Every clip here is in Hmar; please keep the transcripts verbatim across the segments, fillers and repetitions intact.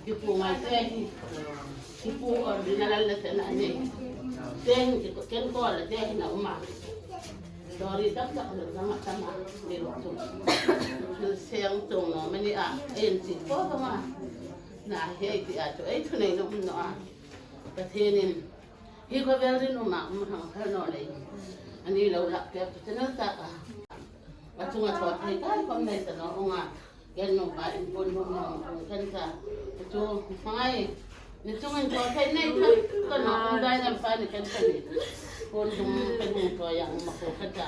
Hi pu ngai te hi, hi pu original la te na ni. Ten ki ko, ken ko la te na uma. Dori tak tak na ma tama ni ro tu. Seng tung no mani a, en si ko ma. Na hei ti a tu, ei tu nei no no a. Pathienin hi ko vel rin um a, um hang hal naw lei. Ani lo lak pek tu channel tak a. A chunga thaw thei kai khom nei ta naw unga. Ken nupa in pun hung hung hung kan ta. Chu hmangai. Ni chungin thaw thei nei kha ka naw, um dai lam pa ni kan ta ni. Pun hung kan hung thaw yang ma ko ka ta.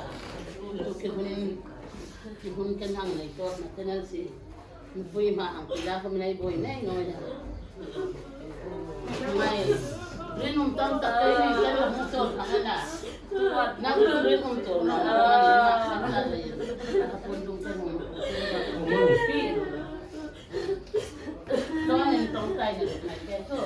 Chu ki hun, ki hun kan hang nei tawk na channel si. Nupui hma ang pila khom nei boi nei naw ya. Ngai, rinum tam tak te ni kan hung chawl ang a na. Nang chu rinum chawl naw, nang chu rinum chawl naw. Ka pun dung kan hung. Tawnin tawng tai ni ngai ke chu.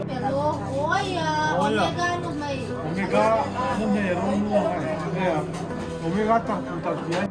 Pero, oya, Oya. Omega no mai. Omega, no mai, Omega. Omega ta, ta, ta.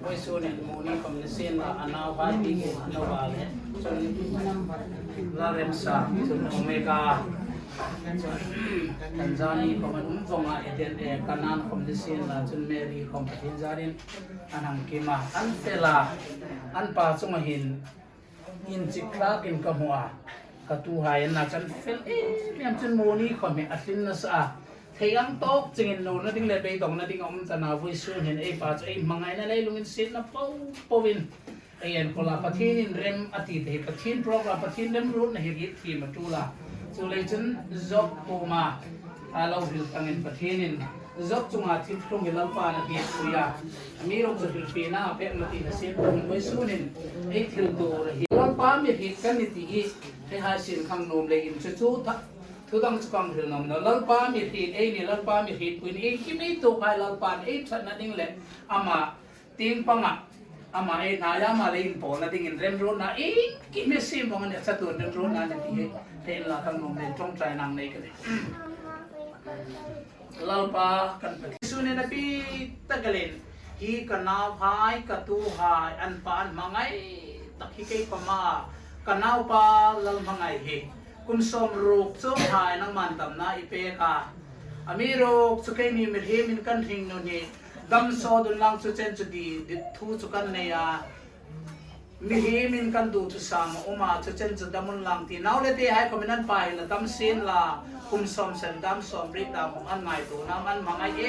Vawisun hin moni khom ni sienla, a naupa ti ke a naupa le. Chun Lalremsa, chun Omega. Chun Tanzani khom an um vong a, Eden, eh, Kanan khom ni sienla, chun Mary khom Pathien zarin an hang kim a. An fel a, an pa chunga hin inchik tlakin ka hmu a, ka tuhai an na chun fel em em chun moni khom hi a tlin nasa a. Thei ang tawk chingin nuna ding le beidongna ding a um ta naw, vawisun hin ei pa chu ei hmangaina le lunginsietna po poin Ei enkawl a, Pathienin rem a ti te hi, Pathien program, Pathien remruotna hi hriet thiem a ṭul a. Chuleiin chun Job kuoma a lo hril angin Pathienin Job chunga thil thlung hi Lalpan a hrietpui a. Amiruokchu hrilfiena a pêk naw ti a siem pungin vawisun hin ei thil tuor hi Lalpa mi hriet kan ni ti hi ei hai sien khang nuom leiin chu chu tha, thu dang chu kan hril nuom naw. Lalpa mi hriet ei ni, Lalpa mi hrietpui ni, iengkim ei tuok hai Lalpan ei ṭhatna ding le ama tieng panga, ama ei hnaia ama le inpawlna dingin remruotna iengkim ei siem vong a ni, a chatuon remruotna a ni ti hi ei inla khang nuom leiin ṭawngṭaina nei ka ti. Lalpa kan Pathien, vawisun hin a bik tak elin hi ka nauhai, ka tuhai, an pa an hmangai tak hi kei khoma ka naupa Lalhmangai hi kum sawmruk chuonghai nangman damna i pêk a. Amiruokchu keini mihriemin kan hringnun hi dam sawt unla, chu chen chu dit, dit thu chu kan nei a. Mihriemin kan duthusam a um a, chu chen chu dam unla ti. Nau le tehai khawmin an pa hi la dam sien la, kum sawmsari dam, sawmriet dam khawm an ngaituo nawh, an hmangai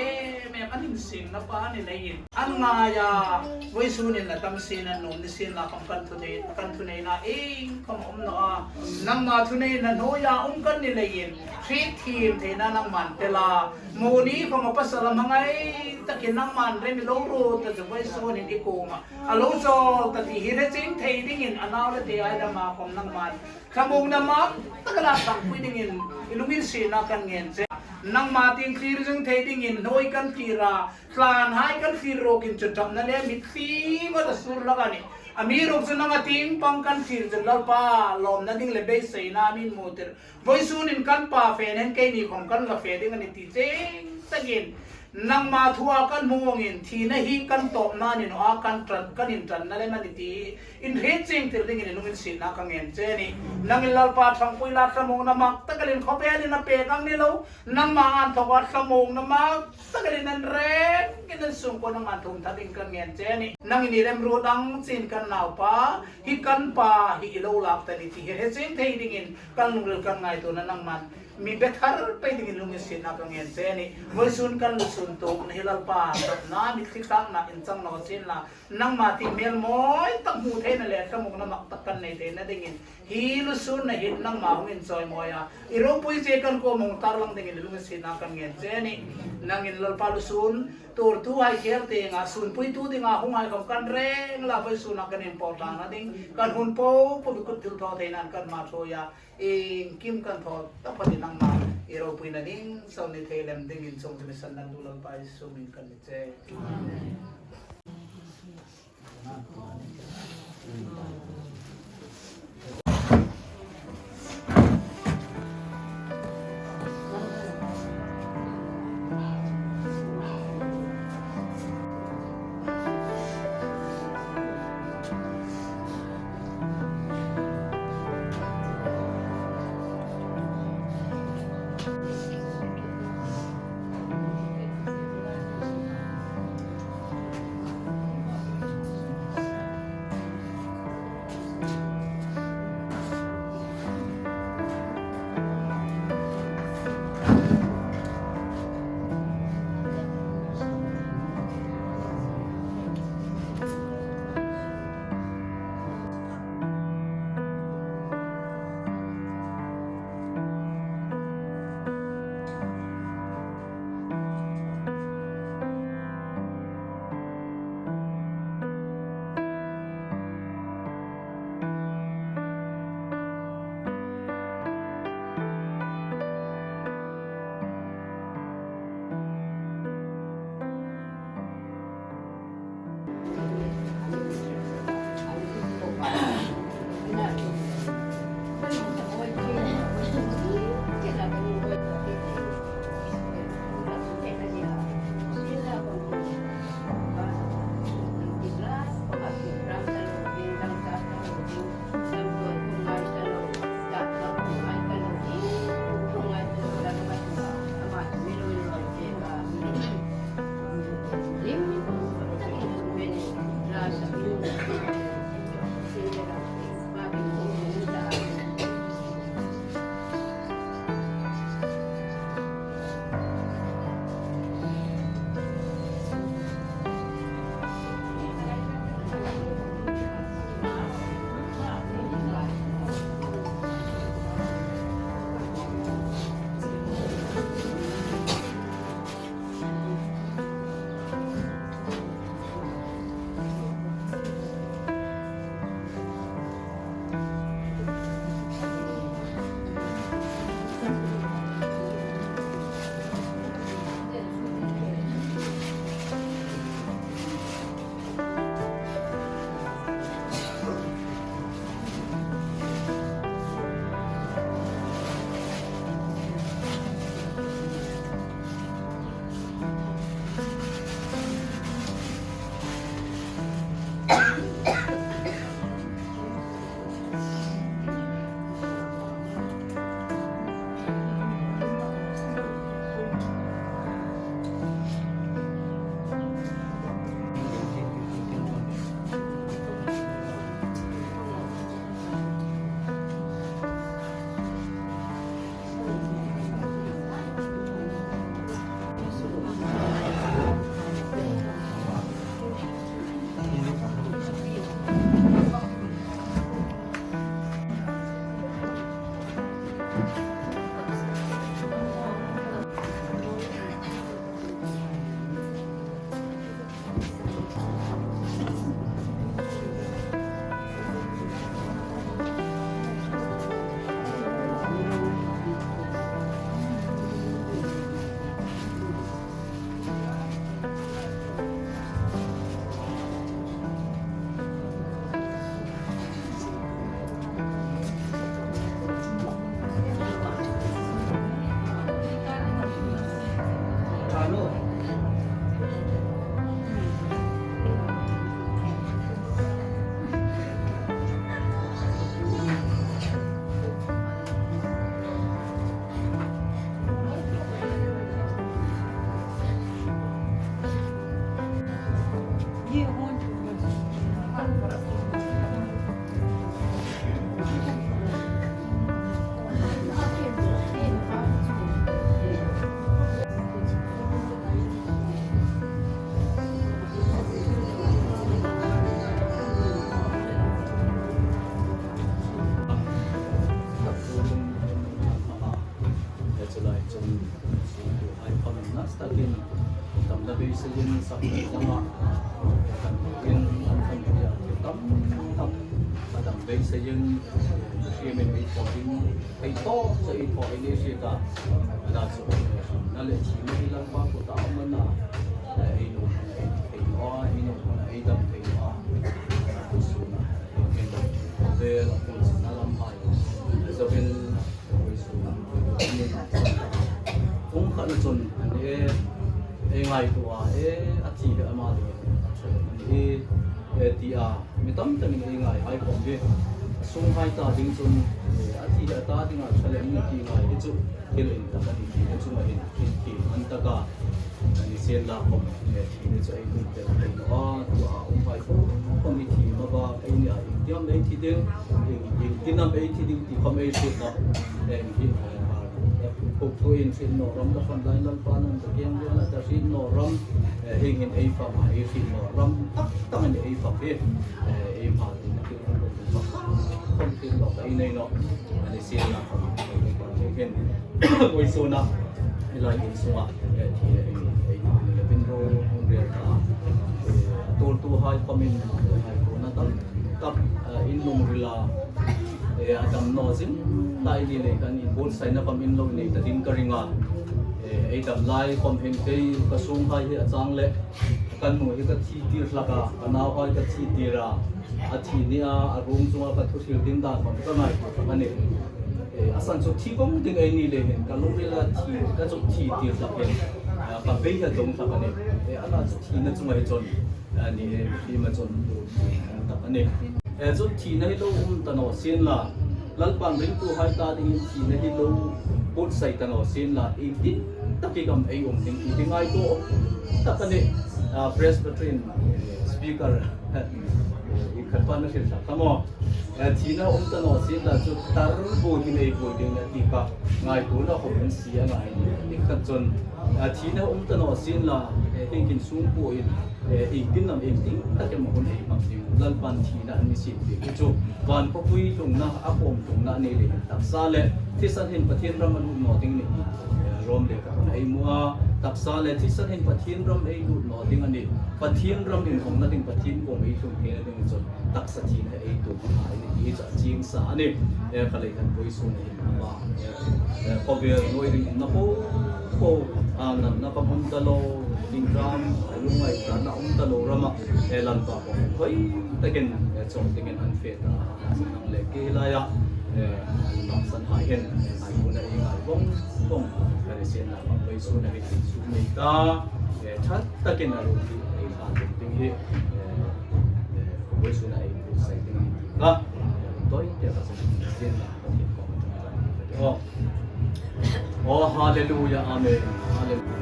em em, an insingna pa a ni leiin an ngai a. Vawisun hin la dam sien an nuom ni sien la khawm kan thunei, kan thuneina iengkhawm a um naw a. Nangma thuneina hnuoia um kan ni leiin hriet thiem theina nangman tel a. Moni khawm a pasal a hmangai takin nangman rem i lo ruot ta chu vawisun hin i kuoma a lo chawl ta ti hi hre chieng thei dingin a nau le tehai dama khawm nangman thlamuongna mak tak a lak ṭhangpui dingin i lunginsietna kan ngen che. Nangma tieng thlir zing thei dingin hnuoi kan thlir a, tlanhai kan thlir ruokin chu ṭapna le mitthli ngot a sur hlak a nih. Amiruokchu nanga tieng pang kan thlir chun Lalpa lawmna ding le beiseina min hmu tir. Vawisun hin kan pa fe nen keini khawm kan la fe ding a nih ti chieng takin nangma thua kan hmu angin thina hi kan tawpna ni naw a, kan ṭan, kan inṭanna lem a nih ti hi inhriet chieng tir dingin i lunginsietna ka ngen che a nih. Nangin Lalpa ṭhangpui la, thlamuongna mak tak elin khawvelin a pêk ang ni lo, nangma inthawka thlamuongna mak tak elin an rengin an sungkuo nangman thum tha ding ka ngen che a nih. Nangin i remruot ang chin kan naupa hi, kan pa hi i lo lak ta ni ti hi hre chieng thei dingin kan lungril kan ngaituona nangman mi be thar pei dingin lunginsietna ka ngen che a nih. Vawisun kan lusun tuokna hi Lalpa, ṭapna, mitthli tlakna inchang naw sien la, nangma tieng hmel mawi tak hmu theina le thlamuongna mak tak kan nei theina dingin hi lusunna hin nangma hung inchawimawi a, i ropui che kan kuoma hung tarlang dingin lunginsietna kan ngen che a nih. Nangin Lalpa lusun tuortuhai khêl tienga sunpuitu dinga hunghai khawm kan reng la, vawisuna kan inpawl tlangna ding kan hun popo i kut thilthawtheinain kan hma thawi a, iengkim kan thaw taphawtin nangma i ropuina ding chau ni thei lem dingin chungchang mi sanna tu Lalpa Isu hmingin kan ni che. Tin, damna beiseiin sak dang a, kan in an kan pui a, tam tak a dam beiseiin, hrimin ei thaw ding, ei thaw, ei thaw ei ni si ta, a da chu, na le thina hi Lalpa kuta a um a na, ei nuom huna ei thei naw a, ei nuom huna ei dam thei naw a, a da chu suna, vel a pun sina lam hai, zoin, Hung khat chun, ani e, ei ngaituo a, e, a thi hi ama ding, ani e, e, ti a, mi tam takin ei ngai hai khom hi. Sunghai ta ding chun, e, a thi hi a ta dinga ṭha lem ni ti ngai hi chu, thil intak a ni ti hi chu ma hin, thil, thil man taka, ani sien la khom, e, thina chu ei hung tel thei naw a, tua a um hai khom, khom hi thi ma ba, ei ni a, iengtin am ei thi ding, ieng, iengtin am ei thi ding ti khom ei hriet naw. Eng hi, e, ha, e, khuk thu in hriet naw ram, ka frontline Lalpa nang ka keng vel a ta hriet naw ram, e, hieng hin ei fak a, ei hriet naw ram, tak tak a ni ei fak hi, e, ei hma ding thil khom thil naw ka ei nei naw. Ani sien la khom, e, ei pa thil hin, vawisuna, ei lai insunga, e, thi, e, ei, ei, ei, le pin ro, hung rel ta, e, tuortuhai khomin, e, hai kona tam tak, e, in lungrila, e, a dam naw zing lai ni le kan inbuotsaina khom in lo nei ta ding ka ring a. E, ei dam lai khom hin kei ka sunghai hi a chang le, ka nu hi ka thi tir hlak a, ka nauhai ka thi tir a, a thi ni a, a ruong chunga ka thu hril ding dan khom ka ngaituo hlak a nih. E, a san chu thi vong ding ei ni le hin, ka lungrila thi, ka zuk thi tir hlak hin, a, ka beidong hlak a nih. E, a na chu thina chunga hi chun, ani e, hi ma chun, tak a nih. E, chun thina hi lo um ta naw sien la, Lalpan ringtuhai ta dingin thina hi lo buotsai ta naw sien la, iengtin tak i gam ei um ding ti hi ngaituo tak a nih. A, Presbyterian speaker, i khat pa na hril hlak kha maw. E, thina um ta naw sien la chu tar bu hin ei bu ding a ti kha ngaituona khom an si a ngai. I khat chun, a, thina um ta naw sien la, e, hieng hin sungkuo in, e, iengtin am iengtin tak am hun ei hmang ding, Lalpan thina an mi siem ding hi chu, van khawpui tlungna, a khawm tlungna a ni le hin taksa le thisen hin Pathien ram a lut naw ding ni, e, Rom lekhabun ei hmu a, taksa le thisen hin Pathien ram ei lut naw ding a nih, Pathien ram inhawngna ding, Pathien kuoma ei tlung theina ding chun, taksa thina ei tuok a ni ti hi chu a chieng sa a nih. E, ka lei khan vawisun hin ama, e, e, khawvel nuoi ring na po po, a, natna khom um ta lo, inram, lungngaina um ta lo rama, e, Lalpa khom hoi takin, e, chawng dingin an fe ta, nang le kei laia, e, an baksan hai hin, e, ngaituona ei ngai vong vong, e, Pathien Lalpa vawisun hin suk nei ta, e, ṭha takin a ruong hi ei hlan ding hi, e, e, vawisun ei buotsai ding hi ka, e, tawi te ka suk ding la, Pathien kuoma ṭawngṭai. Oh. Oh, hallelujah, amen. Hallelujah.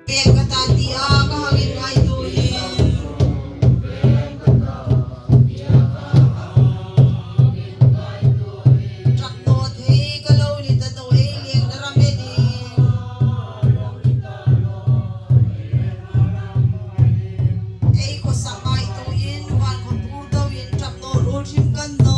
Pek ka ta tia ka hang inngaituo hi. Ṭap naw thei ka lo ni ta naw, hei liengna ram e ni. Ei khawsak ngaituoin, van khawpui doin, ṭap naw ruol hrim kan naw.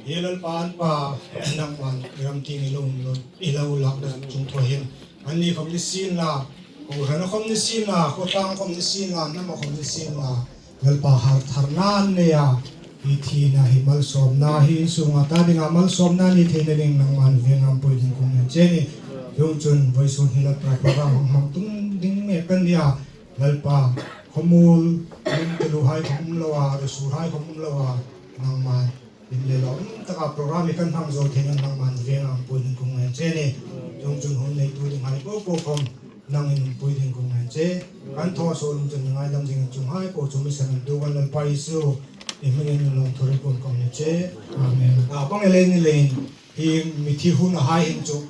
Hi Lalpa, an pa, nangman i ram tieng i lo um lo, i lo lakna chungthaw hin, anni khawm ni sien la, kohrana khawm ni sien la, khawtlang khawm ni sien la, hnama khawm ni sien la, Lalpa, har tharna an nei a, hi thina hi malsawmna, hi in sunga ta dinga malsawmna ni theina ding nangman veng ram pui ding kong ngen che a nih. Chuongchun vawisun hi Lalpa, program hmang tum ding mek kan nia, Lalpa, khawmuol, lim taluhai khawm um lo a, rusuhai khawm um lo a, nangman in le lo, um taka program hi kan hmang zo theina nangman veng ram pui ding kong ngen che a nih. Chuongchun hun neitu dinghai po po khawm nangin pui ding kong ngen che. Kan thaw suol lungchun ngaidam ding chunghai po chu mi san tu kan Lalpa Isu i hmingin lawmthu kong ngen che. Amen. A bang elei ni leiin, hi mithi hunahai hin chu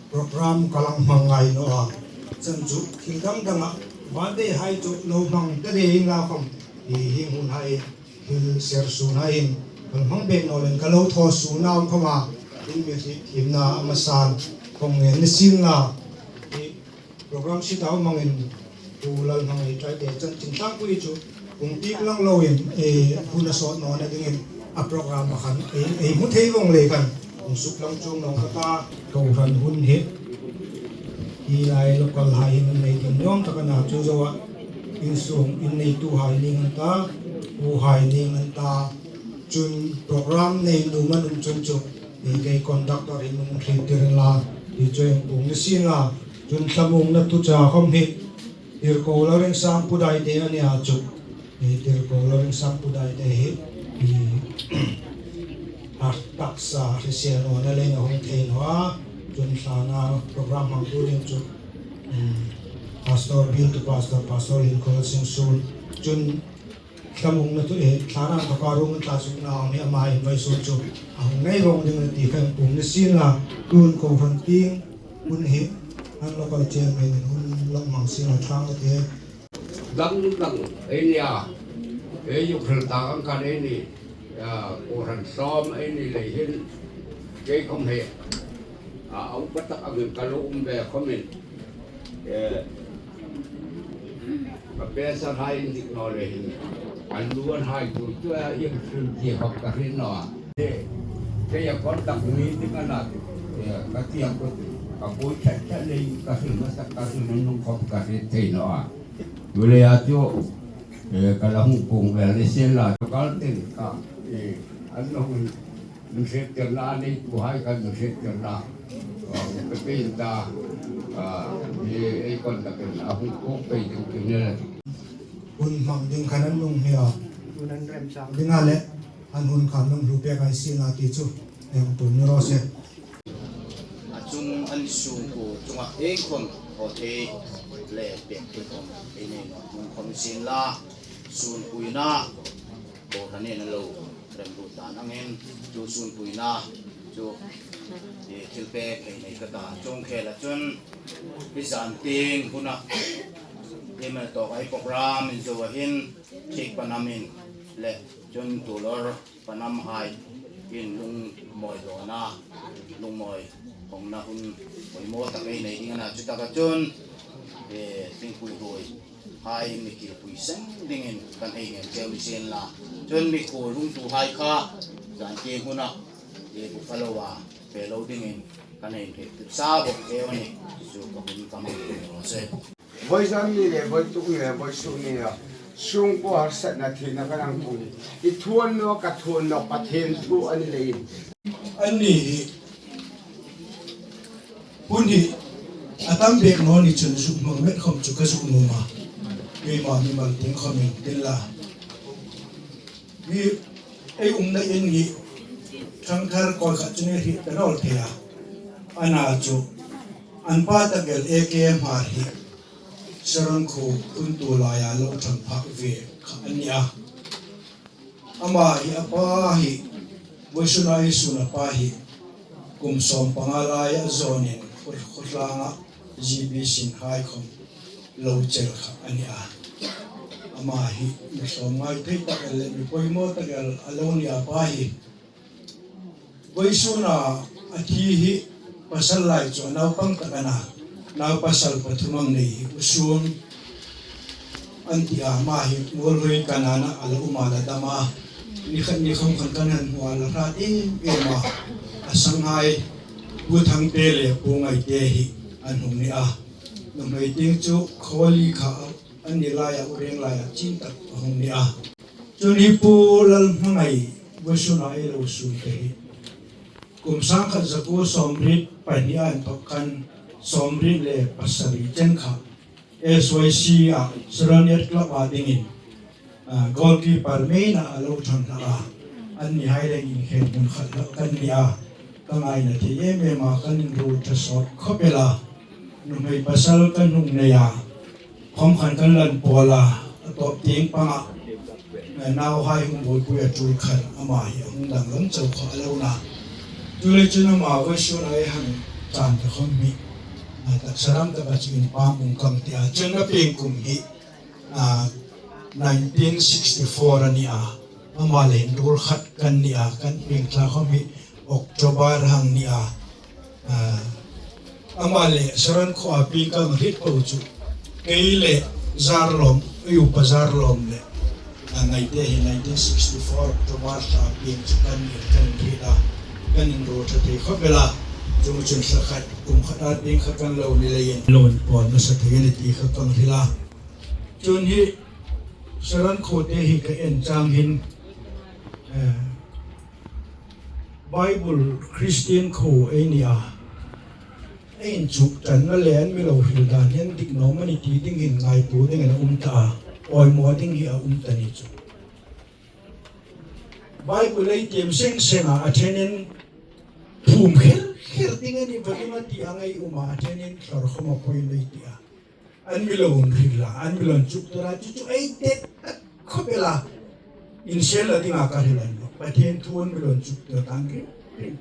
program ka lang hmang ngai naw a. Chun chu thil dang danga birthday hai chu lo hmang ta ding inla khawm, hi, hi hunahai hin, thil ser sunhai hin ka lo hmang bek naw leiin ka lo thaw sun a um khawma, in mi hriet thiemna a hmasan kong ngen ni sien la. Hi program sit a hmangin, tu Lalhmangaiṭaite chanchin tlangpui chu hung tik lang loin, eh, hun a sawt nawna dingin a program a khan, eh, ei hmu thei vawng lei khan hung suklang chuong naw ka ta. Kohran hun hi hi lai local hai hin an nei ding nuom tak a na, chu zoa insung in neituhai ning an ta, puhai ning an ta, chun program nei nuom an um chun chu, eh, kei conductor hi hung hriettir inla, hi chu hung puong ni sien la. Chun thlamuongna thucha khawm hi, Tirko Lalringsang Pu Daite a nia chu. Hi Tirko Lalringsang Pu Daite hi, hi, a taksa hrisel nawna leiin a hung thei naw a. Chun thlana program hmangtu ding chu, um, Pastor Bill to Pastor, Pastor Lalkhola Singson. Chun thlamuongna thu, eh, thlana inthawka ruong an tla sukna a mi ama invawisun chu a hung nei vawng ding a nih ti kha hung puong ni sien la. Tun kohran tieng hun hi an local chairman in hun lo hmang sien la, thlang a ti. Dang dang ei nia, ei zuk hril ta ang khan ei ni, a, kohran sawm ei ni lei hin, kei khawm hi, a, a upa tak angin ka lo um ve khawmin, eh, ka pesa hai indik naw lei hin, an luan hai chu chu a, in hril ti khawp ka hriet naw a. Eh, kei a conduct mi ding a na, eh, ka tiang ko, ka buoi ṭhat ṭhat lei ka hril hmasa, ka hril nung khawp ka hriet thei naw a. Chuleiin chu, eh, ka la hung puong vel ni sien la, kal teng ka, eh, an lo hung hriettirna a neituhai khan hung hriettirna, ah, ka pe ta, ah, eh, ei conduct a hung puong pei ding ding ni le. Hun hmang ding khan an lunghmia. Hun an remchang ding a le, an hun khan lunghlu pek ei sien la ti chu, hang tum ni raw se. A chung an sungkuo chunga iengkhawm haw thei le pek thei khawm ei nei naw hmun khawm sien la, sunpuina kohranin an lo remruot dan angin, chu sunpuina chu, eh, thilpek ei nei ka ta. Chuong khela chun, hi zan tieng huna, hi mal tawka hi program inzoa hin, thik panamin le chun tulor panamhai in lungmawi dawna, lungmawi hawngna hun poimaw tak ei nei ding a na, chutaka chun, eh, thingpui hruoi hai mi kilpui seng dingin kan hei ngen cheu ni sien la. Chun mikhuol hungtuhai kha zan tieng huna, eh, bu faloa fe lo dingin kan hei hriet sa bawk cheu a nih. Chu ka hun ka hmang tum naw se. Vawisun ni le, vawituk ni le, vawisun ni a, sungkuo harsatna thina kan hang tum hi, i thuon naw, ka thuon naw, Pathien thu a ni leiin. Anni hi, hun hi a tam bek naw ni chun zuk hmang met khawm chu ka zuk nuom a. Keima mimal tieng khawmin, tin la. Mi ei umna in hi thangthar kawi khat chu ni hi ka nawl thei a. A na chu an pa tak el A K M Hmar hi Saron khuo hun tu laia lo ṭhang phak ve kha a ni a. Ama hi a pa hi vawisuna hi sun a pa hi kum sawm panga laia zawnin khaw-, khawtlanga G B sin hai khawm lo chel kha a ni a. Ama hi mi hlawm ngai thei tak el le mi poimaw tak el a lo ni a pa hi. Vawisuna a thi hi pasal lai chu a naupang tak a na. Naupasal pathum ang nei hi u Suon an ti a, ama hi Muolhoi Kanana a lo um a, la dam a. Ni khat ni khawm khan kan han hmu a, la hrat em em a. A sanghai Pu Thangte le Pu Ngaite hi an hung ni a. Nuhmei tieng chu Khawli kha an ni laia, u reng laia chin tak a hung ni a. Chun hi Pu Lalhmangai vawisuna ei lo sun te hi kum sangkhat zakuo sawmriet pahni a inthawk khan sawmriet le pasari chen kha S Y C a Saron Yacht Club a dingin, ah, goalkeeper meiin a lo ṭhang hlak a. Annihai le inkhen hmun khat hlak kan ni a. Ka ngaina thei em em a, kan inruol ṭha sawt khawp el a. Nuhmei pasal kan hung nei a. Khawm khan kan lan pawl a, a tawp tieng panga, eh, nauhai hung buoipui a ṭul khan ama hi a hung danglam chau kha a lo na. Chuleiin chun ama vawisun a ei hang chan ta khawm hi, ah, taksa ram taka chu inpam ung kan ti a. Chun a pieng kum hi, ah, nineteen sixty-four a ni a. Ama le inruol khat kan ni a, kan pieng thla khawm hi October hang ni a. Ah, ama le Saron khuo a pieng kan hriet po chu kei le Zarlawm, ei upa Zarlawm le, ah, Ngaite hi nineteen sixty-four October thla a pieng chu kan ni, kan hriet a, kan inruol ṭha thei khawp el a. Chu chun thla khat, kum khat a pieng kha kan lo ni leiin lo inpawl nasa thei a ni ti kha kan hril a. Chun hi Saron khuo te hi ka en chang hin, eh, Bible Christian khuo ei ni a. Ei inchuk ṭanna le an mi lo hril dan hi an dik naw am a ni ti ding hin ngaituo ding a um ta a. Awimaw ding hi a um ta ni chu. Bible ei tiem seng seng a, a ṭhenin phum kher kher ding a ni va ding a ti ang ei um a, a ṭhenin thlawr khawm a poi lei ti a. An mi lo inhril a, an mi lo inchuktir a, chu chu ei det tak khawp el a. Inselna dinga ka hril a ni nawh. Pathien thu an mi lo inchuktir dan ring ring.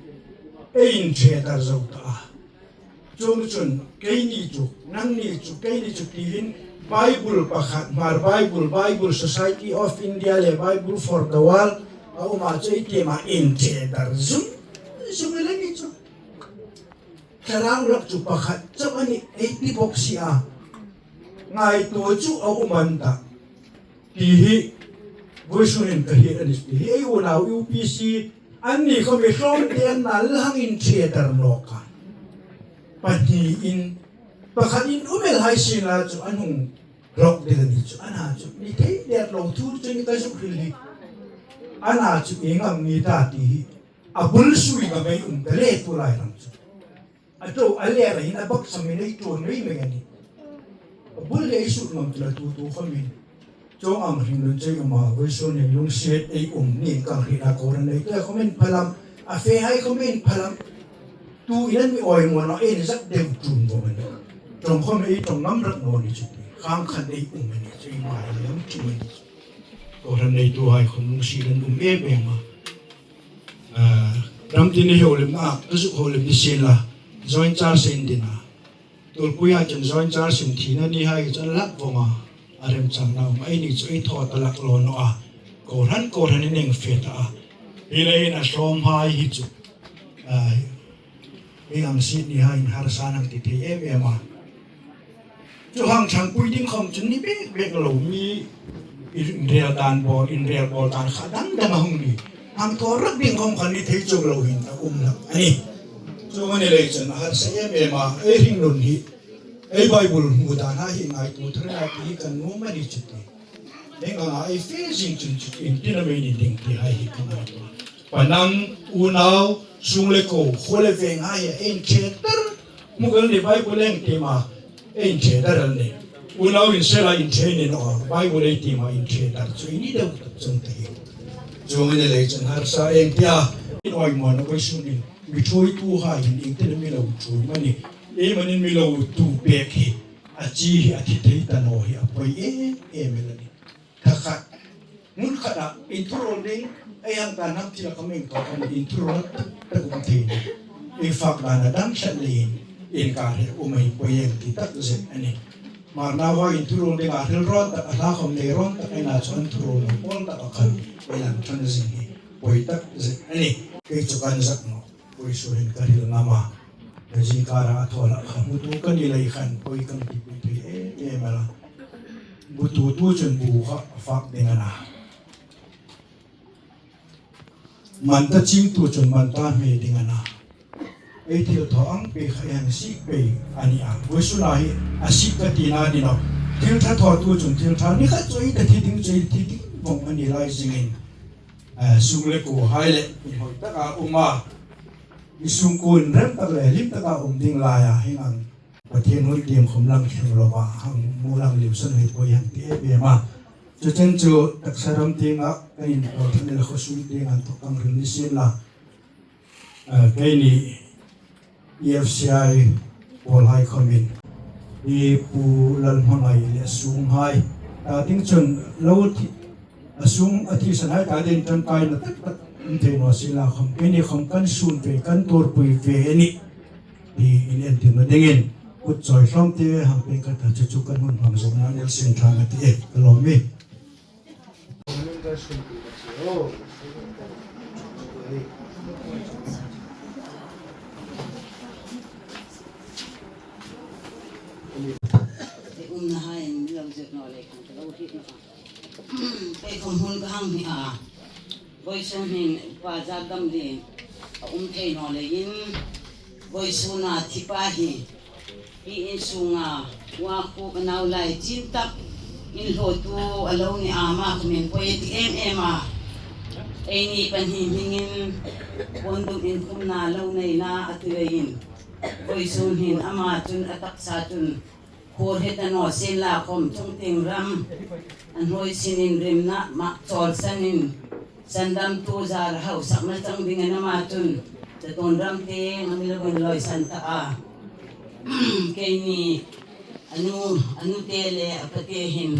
Ei inṭhe dar zo ta a. Chuongchun, keini chu, nangni chu, keini chu ti hin Bible pakhat, Hmar Bible, Bible Society of India le Bible for the World a um a, chu ei tiem a, inṭhe dar zung zung el a ni chu. Thlarau rak chu pakhat chauh a nih ei ti bawk si a. Ngaituo chu a um an ta. Ti hi vawisun hin ka hriet a ni chu ti hi ei unau U P C anni khawm hi hlawm te an nal hang inṭhe dar nawk a. Pahni in, pakhat in um el hai sien la chu an hung hlawk ding a ni chu. Ana chu ni thei der lo thu chu ni ka zuk hril hi. Ana chu ieng am ni ta ti hi a bul sui ngam ei um ta le tu lai ram chu. A ṭo a le ra hin a bak sam hin ei ṭawn mei mei a nih. A bul le ei sut ngam tu la tu tu khawm hin. Chuong ang hringnun chu ei um a, vawisun hin lungsiet ei um niin ka hriet a, kohran neituhai khawm in phalam, a fehai khawm in phalam. Tu in an mi awi maw naw, ei zak deu ṭum bawk a nih. Ṭawng khawm ei ṭawng ngam rak naw ni chu ti. Khang khan ei um a ni chu, ei hmai lam ṭum a ni chu. Kohran neituhai khawm lungsiet an um em em a. Ah, ram tin ei hawlem a, ka zuk hawlem ni sien la, joint charge in din a. Tulpuia chun joint charge in thina ni hai chu an lak vawng a, a remchang naw, eini chu ei thaw ta lak lo naw a. Kohran, kohran in eng fe ta a. Hi leiin a hlawmhai hi chu, ah, ei ang siet ni hai in harsa nang ti thei em em a. Chu hang ṭhangpui ding khawm chu ni bek bek lo, mi inrel dan bawl, inrel bawl dan kha dang dang a hung ni. Hang thaw rak ding khawm kha ni thei chuong lo hin a um hlak a nih. Chuong a ni lei chun a harsa em em a, ei hringnun hi, ei Bible hmu dan a hi ngaituo thar a ti hi kan nuom a ni chu ti. Eng anga ei fe zing chun chu iengtin am ei ni ding ti hai hi kan ngaituo. Pa nang, unau, sung le ko, khuo le veng hai ei inṭhe dar. Hmu kha el ni, Bible ei tiem a, ei inṭhe dar el ni. Unau insel a inṭhe ni naw a, Bible ei tiem a inṭhe dar chu ei ni deu tak chuong ta hi. Chuong a ni lei chun harsa ei ti a. Ei awi maw naw, vawisun hin mi ṭhuoituhai hin iengtin am mi lo ṭhuoi am a ni. Ei manin mi lo tu pek hi, a chi hi a thi thei ta naw hi a poi em em el a nih. Thakhat, hmun khat a inthuruol ding, ei hang tan ham thil a ka meng tawk a ni, inthuruol tak tak um thei ni. Ei fak dan a dang tlat leiin, inkar hi um ei poi em ti tak zet a nih. Hmar nauhai inthuruol dinga hril rawn tak, a hla khawm nei rawn tak, ei na chu inthuruol naw pawl tak a khan ei lang ṭan zing hi poi tak zet a nih. Kei chu kan zak naw. Poi suoin ka hril ngam a. Ka zingkara a thaw hlak kha hmutu ka ni lei khan poi kan tipui thei em em a la. Hmutu tu chun bu kha a fak ding a na. man ta chingtu chun man ta hmei ding a na. Ei thil thaw ang pei kha ei hang sik pei a ni a. Vawisuna hi a sik ka tina ni naw. Thil ṭha thawtu chun thil ṭha ni khat chu ei ta thi ding, chu ei thi ding vong a ni lai zingin, eh, sung le kuohai le inhawi taka um a, i sungkuo inrem tak le hlim taka um ding laia hieng ang Pathien hun tieng khawm lang thleng lova hang mu lang liu san hi poi hang ti em em a. Chu chen chu taksa ram tienga kan inpawl thei le khaw sung tienga inthawk kan hril ni sien la. Eh, keini E F C I pawlhai khawmin, i Pu Lalhmangai le sunghai, ta ding chun lo thi, a sung a thisanhai ta ding ṭangkaina tak tak um thei naw sien la khawm, keini khawm kan sun ve, kan tuorpui ve a nih ti in entirna dingin kut chawi hlawm te hang pek ka ta, chu chu kan hun hmang zawna an el sien ṭha a ti e, ka lawm e. Umna hai in lo zir naw lei khan ka lo hriet nawh a. Kei khawm hun ka hang hni a. Vawisun hin Pa Zakgamlien a um thei naw leiin, vawisuna thi pa hi, hi in sunga, ua khu ka nau lai chin tak, inhlawtu a lo ni a, ama khawmin poi a ti em em a. Eini pahni hmingin, puon dum inkhumna lo neina a ti leiin, vawisun hin ama chun a taksa chun, khuor heta naw sien la khawm, chungtieng ram, a hnuoi sinin rimna, ma chawlsanin, sandamtu zar hausakna chang dingin ama chun, chatuon ram tieng a mi lo inlawisan ta a. Keini, a nu, a nu te le a pa te hin,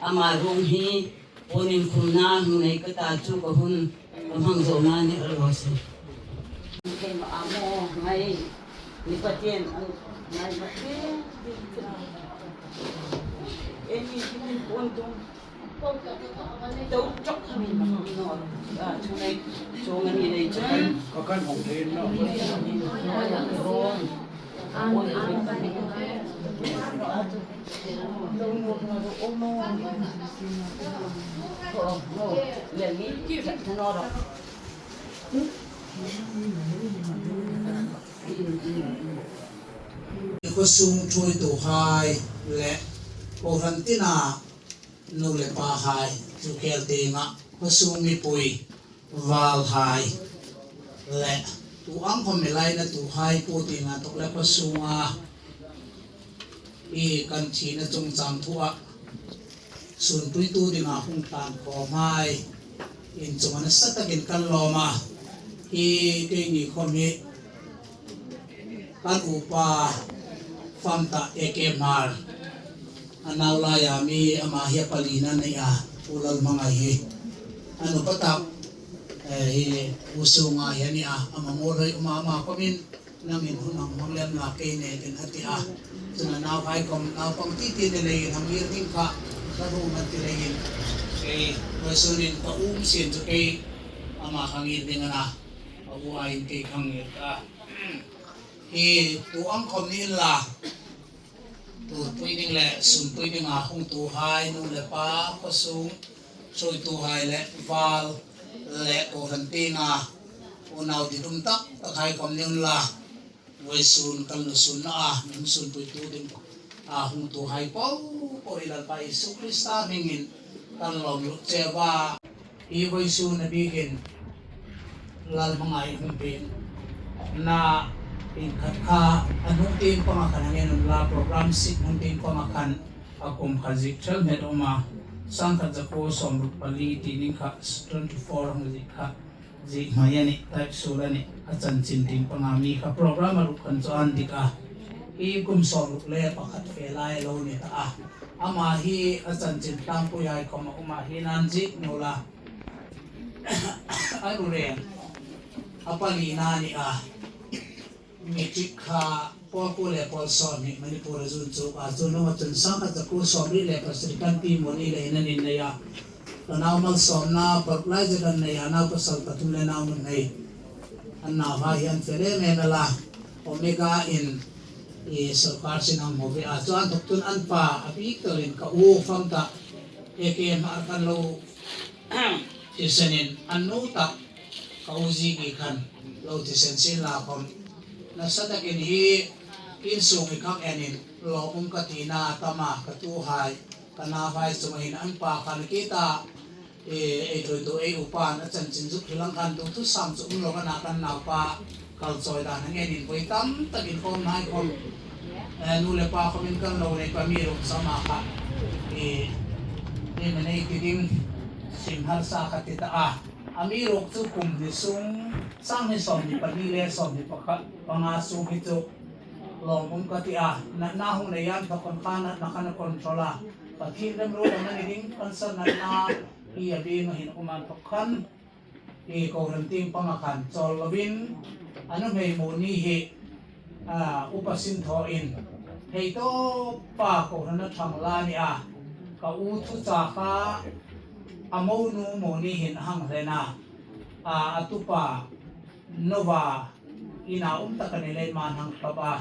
ama ruong hi, puon inkhumna hung nei ka ta chu ka hun, ka hmang zawna ni a lo se. Keima a maw ngai, ni Pathien, an ngai ma te. Eini hin puon dum. To chok kha min ma mi naw. A, chu nei, chu nga ni nei chun. Ka kan hong thei naw. Khawsung ṭhuoituhai le kohran tina nu le pahai, chu khel tienga khawsung mipui, valhai le tu ang khawm mi lainatuhai, pu tienga inthawk le khawsunga hi kan thina chungchang thua sunpuitu dinga hung tlan khawmhai in chunga nasa takin kan lawm a. Hi keini khawm hi kan upa fam ta A K Hmar, a nau laia mi, ama hi a palina nei a, Pu Lalhmangai hi. A nupa tak, eh, hi u sunga hi a ni a, ama mawl hoi uma ama khawmin nangin hun hang hmang lem la kei nekin a ti a. Chun a nauhai khawm, naupang ti ti ni leiin hang ngir ding kha, ka hung a ti leiin, kei, vawisun hin ka um sien chu kei, ama hang ngir ding a na, a u aiin kei hang ngir ta. Hi tu ang khawm ni inla, tuorpui ding le sunpui dinga hungtuhai, nu le pa, khawsung ṭhuoituhai le val le kohran tienga unau ditum tak takhai khawm ni unla, vawisun kan lusunna a mi hung sunpuitu ding a hungtuhai po po hi Lalpa Isu Krista hmingin kan lawm lut cheu a. Hi vawisun a bikin Lalhmangai hung pêkna inkhat kha a hnung tieng panga khan a ngen unla, program sik hnung tieng panga khan a kum khat ziek ṭhelh met a um a, sangkhat zakuo sawmruk pali ti ning kha, twenty-four hung ziek kha, ziek hmai a nih, tarik suol a nih, a chanchin tieng panga mi kha program a ruk khan chu an dik a. Hi kum sawmruk le pakhat fe lai a lo ni ta a. Ama hi a chanchin tlangpuihai khawm a um a, hi nan ziek naw la. A ru reng a palina a ni a. Matric kha pawl kuo le pawl sawm hi Manipur a zun chu a, chu hnunga chun sangkhat zakuo sawmriet le pasari kan pi mawni le hin an innei a. Ka nau malsawmna paruk lai zet an nei a, nau pasal pathum le nau nuhmei. An nauhai hi an fel em em el a. Omega in i sawrkar sin hang hmu ve a. Chuong thawk chun an pa a bik takin ka u fam ta, A K Hmar kan lo thisenin an nu ta, Ka u Ziki khan lo ti sen sien la khom, nasa takin hi insung hi khang enin lawmum ka tina a tam a, ka tuhai, ka nauhai chunga hin an pa khan a kit a, e, ei ṭhuoitu ei upa'n a chanchin zuk hril ang khan, tu thusam chu um lo ka na, kan naupa kal chawi dan hang enin voi tam takin khom nai khom, e, nu le pa khomin kan lo nei pa mi ro sama kha, e, e, ma nei ti ding, sim harsa ka ti ta a. Amiruokchu kum hni sung, sang hni sawmhni pahni le sawmhni pakhat, panga sung hi chu lawmum ka ti a, natna hung nei an thawk khan kha natna khan a control a. Pathien remruot a ni ding, cancer natna hi a bing a hin um an thawk khan, hi kohran tieng panga khan chawl lovin, a nuhmei Moni hi, a, upa sin thawin, hei tawpa kohran a ṭhang la ni a, ka u thucha kha a monu Moni hin a hang hlen a, a, a tupa Nova ina um tak a ni leiin ma hang ṭap a,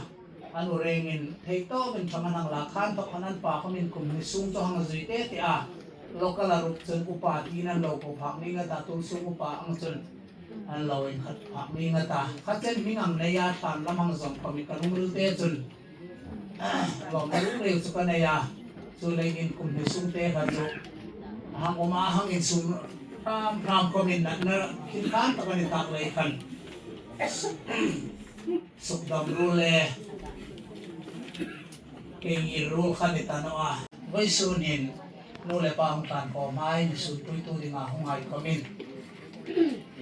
a nu rengin thei tawkin ṭhang a hang la khan thawk khan an pa khomin kum hni sung chu hang zui te ti a, local-a ruok chun upa tiin an lo ko phak ning a ta, tuolsung upa ang chun an lo inkhat phak ning a ta. Kha chen hming ang nei a, tlan lam ang zawng khomin ka lungril te chun lawmna lungril chu ka nei a, chu leiin kum hni sung te kha chu a hang um a, a hang insum hram hram khomin natna khin khan tak a ni tak lei khan, sukdam ruol le kei ngir ruol kha ni ta naw a. Vawisun hin nu le pa hung tlan khawm hai, mi sunpuitu dinga hung hai khomin,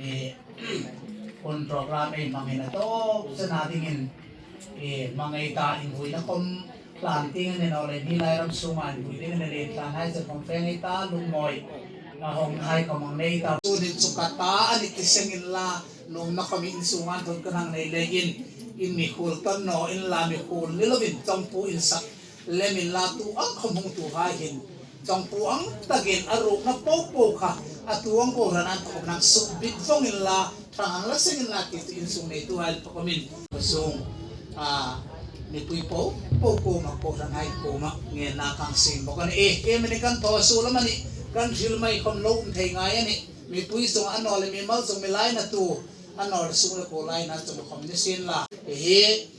e, hun program ei hmangin a tawp chena dingin, e, hmang ei ta, invuina khom tlan tieng a ni naw leh, hi lai ram sunga invui ding a ni leh, tlan hai chen khom fe ngei ta, lungmawi a hawng hai khom hang nei ta. Chu ni chu ka ta a ni ti seng inla, nuomna khom insunga inthawk kan hang nei leiin, in mi khuol kan naw inla, mi khuol ni lovin chawngpu insak lem inla, tu ang khom hungtuhai hin chawngpu ang takin a ruokna po po kha a tu ang kohran an thawk nang suk bik vong inla, ṭhang hang la seng inla ti chu insung neituhai khom in, a sung, a, mipui po po kuoma, kohranhai kuoma ngenna kan siem bawk a nih. E, e, mi ni kan thaw suol amanih, kan hril mai khom lo um thei ngai a nih. Mipui chunga a naw leh mimal chunga mi lainatu, a naw leh sung le kuo lainat chunga khom ni sien la, hi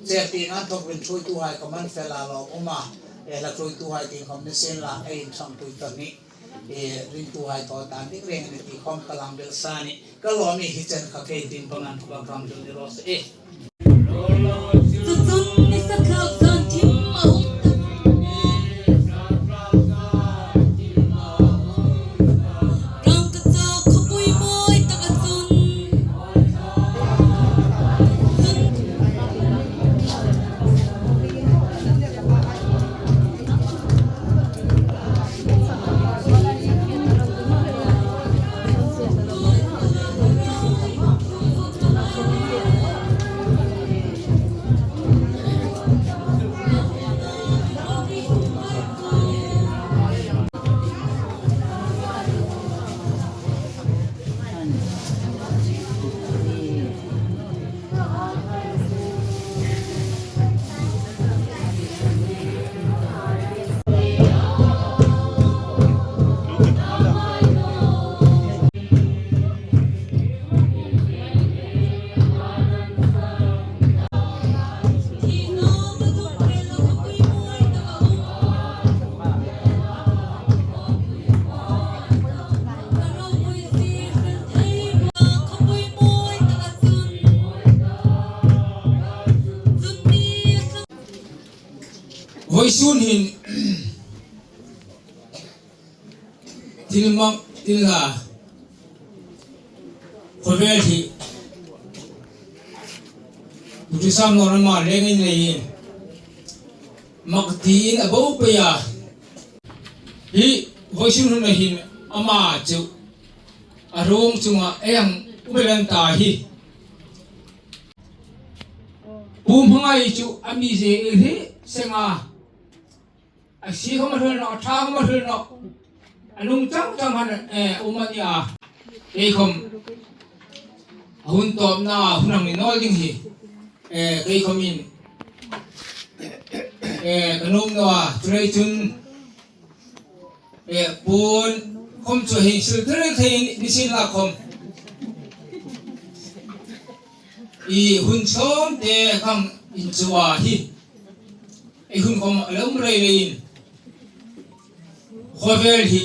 cher tieng an thawk vin ṭhuoituhai khom an fel a, lawmum a, e, hla ṭhuoituhai tieng khom ni sien la, ei inṭhangpui ta ni, e, ringtuhai thaw tan ding reng a nih ti khom ka lang bel sa a nih. Ka lawm hi chen kha kei tieng pang an thawk a, kan hril ni raw se. E. Vawisun hin thil mak, thil hla, khawvel hi, Pu Thusam Lawrama lengin leiin mak tiin a bo pei a. Hi vawisun hun a hin ama chu a ruong chunga ei hang um el an ta hi. Pu Hmangai chu a mi zie el hi seng a. A sie khom a hril nawh, a ṭha khom a hril nawh. A lung chang chang han, eh, um a nih a. Kei khom a hun tawpna hun hang ni naw ding hi, eh, kei khomin, eh, ka nuom naw a, chuleiin chun, eh, puon khom chu hei sil thei thei ni sien la khom. I hun sawm te khang in chu a hi. I hun khom a lawm rei leiin. Khawvel hi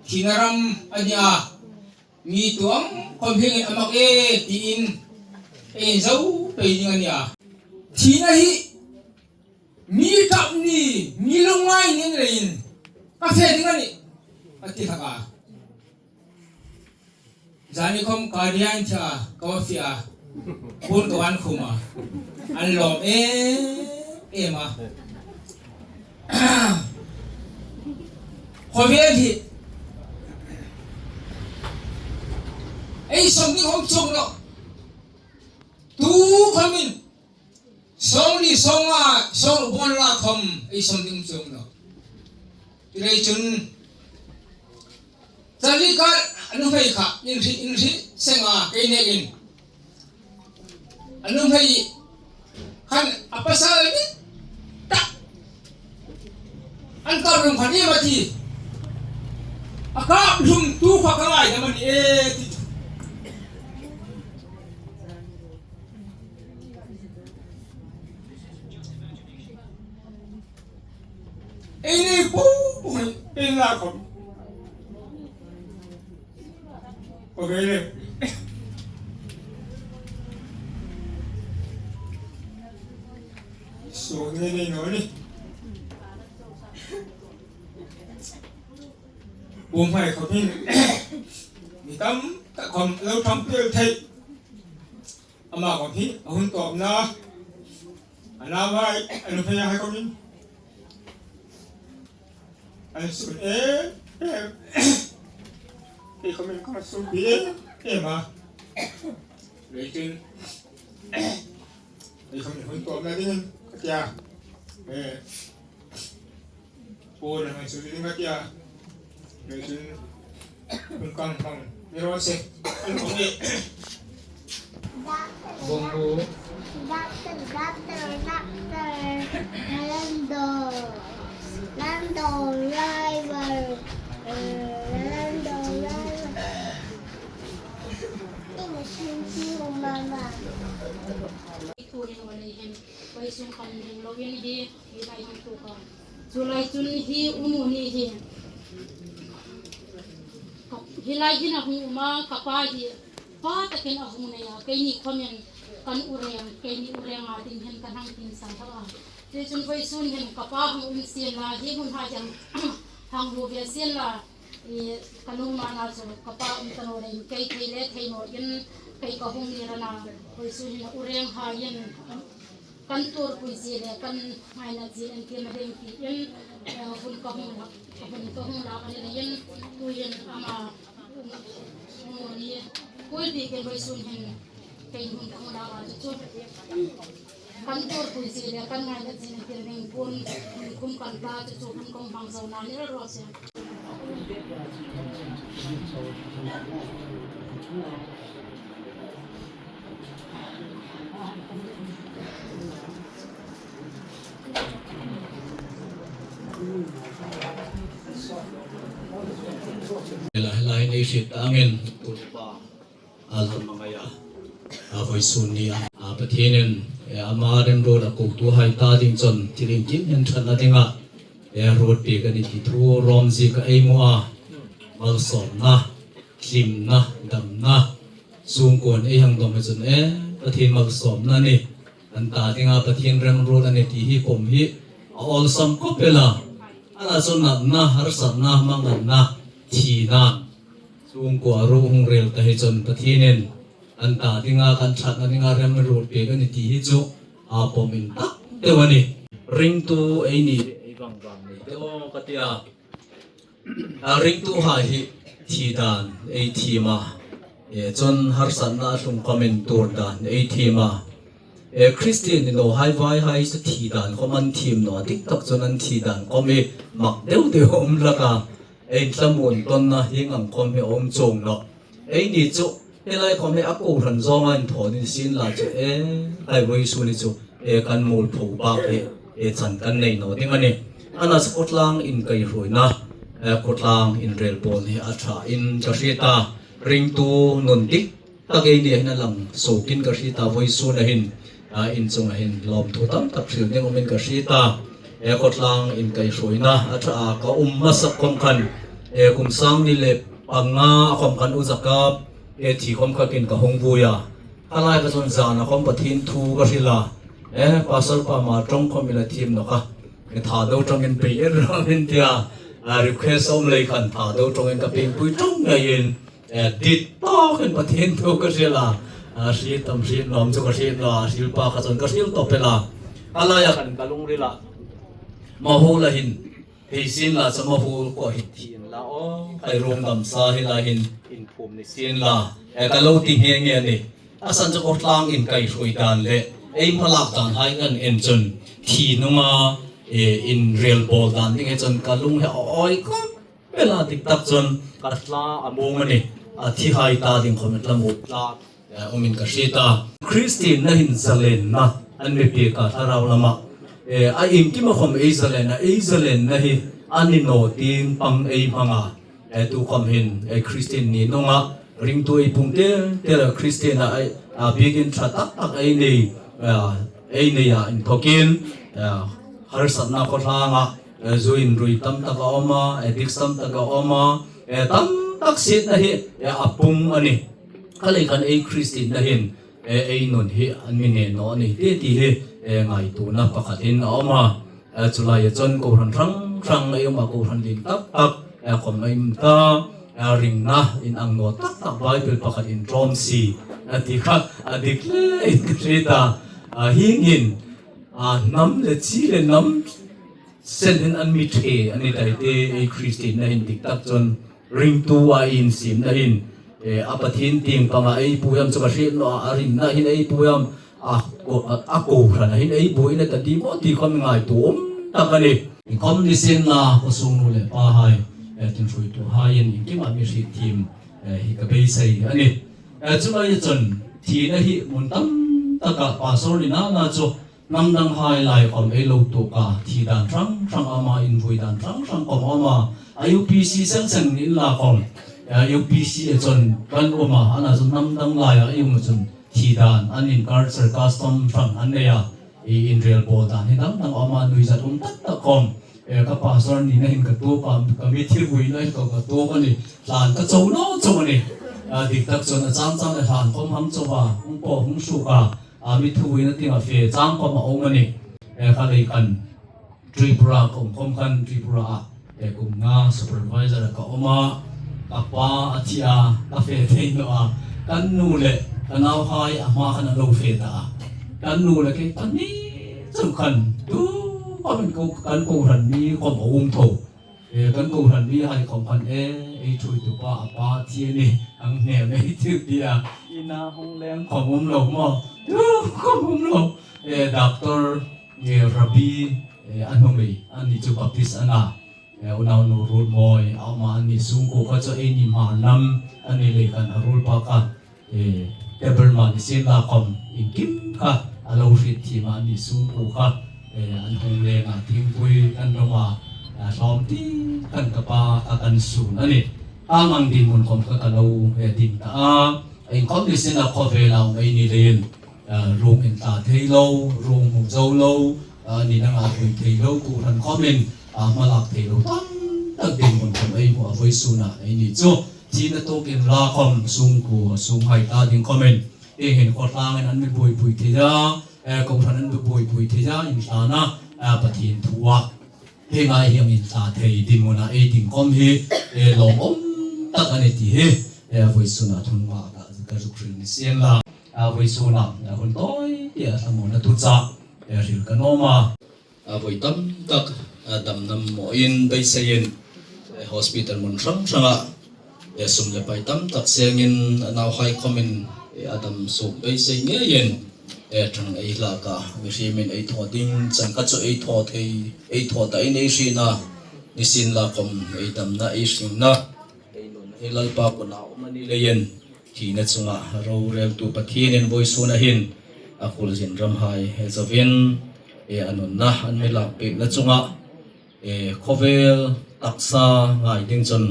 thina ram a ni a. Mi tuam khom hieng hin a mak e tiin ei zo pei ding a ni a. Thina hi mi ṭap ni, mi lungngai ni leiin ka fe ding a nih, a ti hlak a. Zani khom ka rian cha, ka wa fia. Hun ka wan khum a. An lawm em em a. Khawvel hi ei sawm ding khom chuong naw. Tu khomin sawng li sawng a, sawng bon la khom ei sawm ding chuong naw. Ti lei chun, Charlie kha a nuhmei kha inhri, inhri seng a, kei nekin. A nuhmei khan a pasal ni tak. An kap hlum khan iem a ti. A kap hlum tu kha ka ngaidam a ni e ti. Ei nei po po, ei la khom. Khawvel hi. Sawng nei nei naw ni. Bawm hai khom hin. Mi tam tak khom lo ṭhang pel thei. Ama khom hi a hun tawpna. A na vai, a nuhmei hai khomin. An sun em em. Kei khomin ka sun bi em em a. Leiin. Kei khomin hun tawpna dingin ka tia. Eh. Paul, an sun ding ka tia. Leiin. Hun kang kang. Ni ro se. An kong e. Doctor, doctor, doctor, doctor, Lando, Lando driver, uh, Lando driver. In the swimming pool, Mama. Hi lai hung tu ka. Chu lai chun hi u nu ni hi. Ka, hi lai hin a hung um a, ka pa hi pa takin a hung nei a, keini khomin kan u reng, keini u reng a ding hin kan hang tin sa tho a. Chu chun vawisun hin ka pa hang um sien la, hi hun ha hang, hang hu ve sien la, i ka nu ma na chu ka pa um ta naw leiin kei thei le thei naw in kei ka hung ni ra na, vawisun hin u reng ha in kan tuorpui zie le kan ngaina zie entirna ding tiin, eh, hun ka hung la, hun ka hung la a ni leiin, tuhin ama, um, um ni, kul bi ke vawisun hin, kei hun ka hung la a chu chu. Kan tuorpui zie le kan ngaina zie entirna ding puon, hun kum kan la chu chu hun kong hmang zo na ni ro se. Lai, lai nei hriet angin, tu pa, a lam a ngai a. A vawisun ni a, a Pathienin, e, ama remruot a kotuhai ta ding chun, thil iengkim hung ṭhatna dinga, e, ruot pek a nih ti thu Rom zieka ei hmu a. Malsawmna, hlimna, damna, sungkuoin ei hang dawm hi chun, e, Pathien malsawmna a nih. An ta dinga Pathien remruot a nih ti hi pawm hi a awlsam khawp el a. Ana chu natna, harsatna, hmanganna, thina, sungkuo ruo hung rel ta hi chun Pathienin an ta dinga kan ṭhatna dinga remruot pek a nih ti hi chu a pawm intak deu a nih. Ringtu ei ni, ei vang vang ni te aw ka ti a. A ringtuhai hi thi dan ei thiem a. E, chun harsatna a tlung khomin tuor dan ei thiem a. E, Kristien ni nawhai vaihai chu thi dan khom an thiem naw a, dik tak chun an thi dan khom hi mak deu deu a um hlak a. Ei thlamuon tawnna hieng ang khom hi a um chuong nawh. Eini chu, hi lai khom hi a kohran zawnga inthaw ni sien la chu, e, ei vawisun ni chu, e, kan mualpho bak hi, e, chan kan nei naw ding a nih. Ana chu khawtlang inkaihruoina, e, khawtlang inrelbawlna hi a ṭha in ka hriet a, ringtu nun dik, tak ei ni hin a lang suokin ka hriet a, vawisuna hin, a, in chunga hin lawmthu tam tak hril ding awmin ka hriet a. E, khawtlang inkaihruoina a ṭha a ka um hmasa khawm khan, e, kum sang hni le panga khawm khan U Zakap, e, thi khawm kha kin ka hung vui a. Kha lai kha chun zana khawm Pathien thu ka hril a. E, Pastor pa ma ṭawng khawm ila thiem nawk a. E, Thado ṭawngin pei en rawh min tia, a, request a um lei khan Thado ṭawngin ka piengpui ṭawng ngeiin, e, dit tawkin Pathien thu ka hril a. A, hriet am hriet nawm chu ka hriet naw a, hril pa kha chun ka hril tawp el a. Kha laia khan ka lungrila Mahula hin, hei sin la chu Mahul kha hin thien la aw, khai ruong gamsa hi la hin inphum ni sin la, e, ka lo ti nghe nghe a nih. A san chu khawtlang inkaihruoi dan le ei hmalak dan hai kan en chun thi hnunga, e, inrel bawl dan ding hi chun ka lung hi a awi khawp el a, dik tak chun ka tla a muong a nih. A thi hai ta ding khawm a tla mu tla, e, awmin ka hriet a. Kristienna hin zalenna an mi pek a thlarau lama. E, a iengkima khawm ei zalen a, ei zalenna hi a ni naw tieng pang ei hmang a. E, tu khawm hin, e, Kristien ni hnunga ringtu ei pung tel tel a, Kristien a, e, a biekin ṭha tak tak ei nei, e, ei nei a inthawkin, e, harsatna khawtlanga, e, zu inrui tam tak a awm a, e, dik tam tak a awm a, e, tam tak sietna hi, e, a pung a nih. Kha lei khan ei Kristienna hin, e, ei nun hi an mi ne naw a ni tih ti hi, e, ngaituona pakhatin a awm a. E, chu laia chun kohran hrang hrang ei um a, kohran ding tak tak, e, khawm ei um ta, e, ringna inang naw tak tak Bible pakhat inṭawm si, a ti kha a dik leiin ka hriet a. A, hieng hin, a, hnam le chi le hnam sen hin an mi ṭhe a ni daih te, ei Kristienna hin dik tak chun ringtu a insiemna hin, e, a Pathien tieng panga ei buoi am chu ka hriet naw a, a ringna hin ei buoi am, a ko-, a, a kohrana hin ei buoi a ni ta ding maw ti khawm ngaituo um tak a nih. Inkhawm ni sin la, khawsung nu le pa hai, e, tin hruoitu haiin iengkima mi hriet thiem, e, hi ka beisei a nih. E, chu laia chun thina hi mun tam taka Pastor ni nana chu hnam dang hai lai khawm ei lo tuok a, thi dan hrang hrang a um a, invui dan hrang hrang khawm a um a. A U P C seng seng ni inla khawm, a U P C a chun kan um a, ana chu hnam dang laia ei um a chun thi dan an inculture custom hrang an nei a, ei inrel bawl dan hi dang dang a um a, nuizat um tak tak khawm. E, ka Pastor nina hin ka tuok a, ka mi thi vuina hi ka, ka tuok a nih, hlan ka cho naw cho a nih. A, dik tak chun a chang chang le hlan khawm hang cho a, hung pawh hung suk a. A, mi thuvuina tienga fe chang khawm a um a nih. E, kha lei khan Tripura ka um khawm khan Tripura-a, e, kum nga supervisor-a ka um a, ka pa a thi a, ka fe thei naw a, kan nu le ka nauhai a hma khan a lo fe ta a. Kan nu le kei pahni chau khan tu khawmin ko, kan kohran mi khawm a um tho. E, kan kohran mihai khawm khan, e, ei ṭhuoitu pa a pa thi a nih, an hnem ei tiu ti a, ina hung leng khawm um lo maw? Tu khawm um lo. E, Doctor, e, Rabi, e, a nuhmei, anni chu Baptist a na. E, unaunu Ruolmawi, a um a, anni sungkuo kha chu eini Hmar hnam, anni lei khan a ruolpa kha e, Taberman ni sien la khawm, iengkim kha a lo hriet thiem a, anni sungkuo kha, e, an hung leng a, thingpui kan dawng a, a, hlawm ti khan ka pa kha kan sun a nih. A ngang dinhmun khawm kha ka lo, e, ding ta a. Inkhawm ni sien la khawvela um ei ni leiin, e, ruong intla thei lo, ruong hmu zo lo, a, ni nanga hui thei lo, kohran khawmin, a, hmalak thei lo tam tak dinhmun khawm ei hmu a, vawisuna ei ni chu. Thina tuok inla khawm sungkuo, sunghai ta ding khawmin, e, hieng hin khawtlangin an mi buoipui thei a, e, kohran an mi buoipui thei a, inhlana, e, Pathien thua. Hieng ang hieng intla thei dinhmuna ei ding khawm hi, e, lawmum tak a nih ti hi, e, vawisuna thuhnuoia ka, ka zuk hril ni sien la. A, vawisuna, e, hun tawi tia hlamawna thuchah, e, hril ka nuom a. A, voi tam tak, a, dam nam mawin beiseiin, e, hospital hmun hrang hranga, e, sum le pai tam tak sengin, a, nauhai khawmin, e, a dam suok beisei ngeiin, e, ṭhang ei hlak a, mihriemin ei thaw ding chan kha chu ei thaw thei, ei thaw ta in ei hriet a, ni sien la khawm ei damna ei hringna, ei nunna hi Lalpa kuoma um a ni leiin, thina chunga roreltu Pathienin vawisuna hin a kul zin ramhai he zoin, e, a nunna an mi lak pekna chunga, e, khawvel taksa ngai ding chun,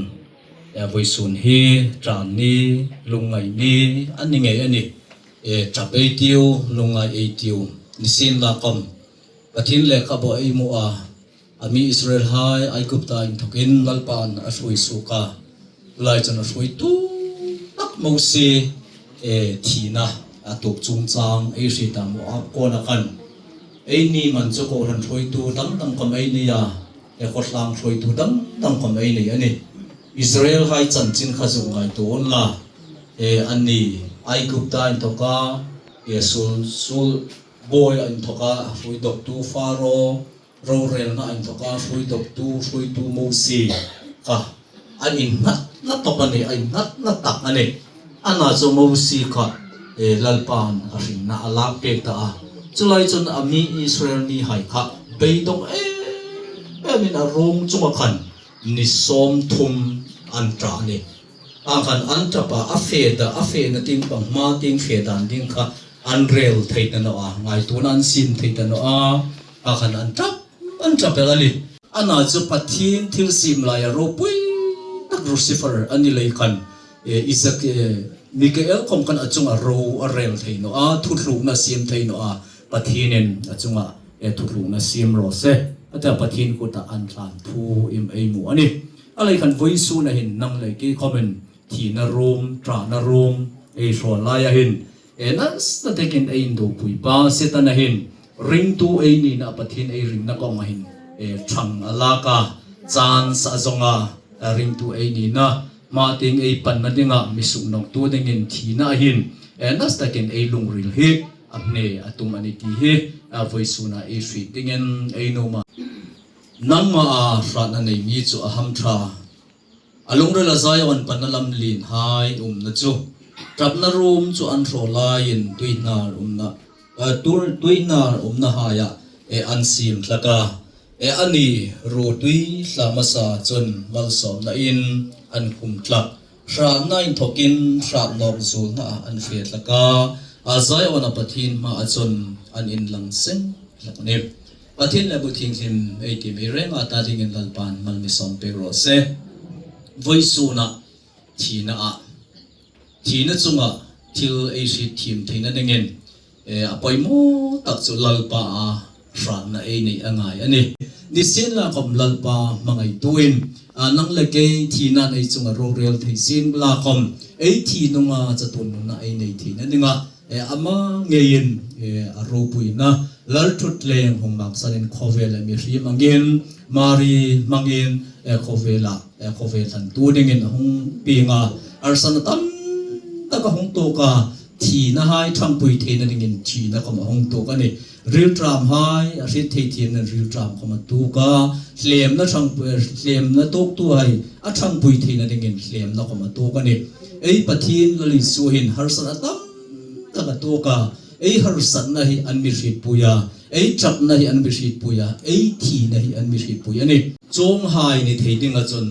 E, vawisun hi ṭan ni, lungngai ni a ni ngei a nih. E, ṭap ei tiu, lungngai ei tiu. Nisienlakhawm, Pathien lekhabu ei hmu a, a mi Israelhai Aigupta inthokin Lalpan a hruoi suok a. Lai chun a hruoitu tak Mosie, e, thina a tuok chungchang ei hriet a, Moab kuoma khan. Eini man chu kohran hruoitu dang dang khawm ei nei a, e, khawtlang hruoitu dang dang khawm ei nei a nih. Israelhai chanchin kha zuk ngaituo unla. E, anni Aigupta inthoka, e, suol, suol buoi inthoka hruoi dawktu Pharaoh, rorelna inthoka hruoi dawktu, hruoitu Mosie kha a innghatna tawp a nih, a innghatna tak a nih. Ana chu Mosie kha, e, Lalpan a hringna a lak pek ta a. Chu lai chun a mi Israel mihai kha beidawng em emin a ruong chunga khan ni sawmthum an ṭap a nih. A khan an ṭap a, a fe ta, a fena tieng pang hma tieng fe dan ding kha an rel thei ta naw a, ngaituona an siem thei ta naw a, a khan an ṭap, an ṭap el a nih. Ana chu Pathien thilsiem laia ropui tak Lucifer a ni lei khan, e, Isaac, e, Michael khawm khan a chunga ro a rel thei naw a, thutlukna siem thei naw a, Pathienin a chunga, e, thutlukna siem raw se, a ta Pathien kuta an tlan thu ei hmu a nih. A lei khan vawisuna hin nang le kei khawmin thina room, ṭana room ei hraw laia hin, e, nasa takin ei indopui pa Setana hin ringtu ei nina, Pathien ei ringna kawng a hin, e, ṭhang a lak a, chance a zawng a, e, ringtu ei nina, hma tieng ei panna dinga mi suknawktu dingin thina a hin, e, nasa takin ei lungril hi a hne a tum a nih ti hi, a, vawisuna ei hriet dingin ei nuom a. Nangmaa hratna nei mi chu a hamṭha. A lungrila Zion panna lam lienhai umna chu, ṭapna room chu an hraw laiin tuihnar umna, a, tu-, tuihnar umnahaia, e, an siem hlak a. E, anni ruotui hla hmasa chun malsawmnain an khum hlak. Hratna inthokin hrat nawk zuolna an fe hlak a. A, Ziona Pathien hmaa chun an inlang seng hlak a nih. Pathien le bu thienghlim ei tiem ei renga ta dingin Lalpan mal mi sawm pek raw se. Vawisuna thina a, thina chunga thil ei hriet thiem theina dingin, e, a poimaw tak chu Lalpaa hratna ei nei a ngai a nih. Nisienlakhawm Lalpa hmangaituin, a, nang le kei thina ei chunga rorel thei sienlakhawm, ei thi nunga chatuon nunna ei nei theina dinga, e, ama ngeiin, e, a ropuina, Lalthutleng hung maksanin khawvela mihriem angin, Mari hmangin, e, khawvela, e, khawvel hlantu dingin a hung pieng a, harsatna tam tak a hung tuok a, thinahai ṭhangpui theina dingin thina khawm a hung tuok a nih. Rilṭamhai a hriet thei thiemna rilṭam khawm a tuok a, hlemna ṭhangpui, hlemna tuoktuhai a ṭhangpui theina dingin hlemna khawm a tuok a nih. Ei Pathien Lal Isu hin harsatna tam tak a tuok a, ei harsatna hi an mi hrietpui a, ei ṭapna hi an mi hrietpui a, ei thina hi an mi hrietpui a nih. Chuonghai ni thei dinga chun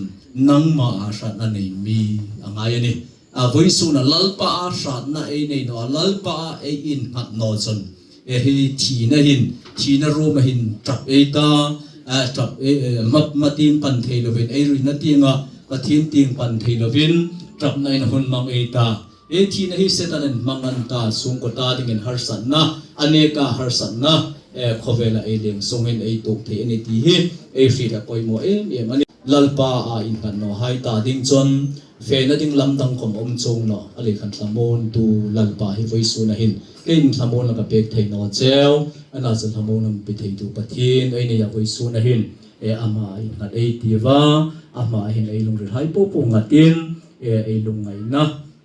nangmaa hratna nei mi a ngai a nih. A, vawisuna Lalpaa hratna ei nei naw a, Lalpaa ei innghat naw chun, e, hi thina hin, thina room-a hin ṭap ei ta, a, ṭap ei, e, hma, hma tieng pan thei lovin, ei rinna tienga Pathien tieng pan thei lovin, ṭapnain hun hmang ei ta. E, thina hi Setanin hmang a ni ta, sungkuo ta dingin harsatna, a neka harsatna, e, khawvela ei leng sungin ei tuok thei a nih ti hi ei hriet a poimaw em em a nih. Lalpaa innghat nawhai ta ding chun fena ding lam dang khawm um chuong naw a, a lei khan thlamuontu Lalpa hi vawisuna hin keiin thlamuonna ka pek thei naw cheu, ana chu thlamuonna mi pe theitu Pathien ei nei a, vawisuna hin, e, ama innghat ei tiu a, ama hin ei lungrilhai popo nghatin, e, ei lungngaina,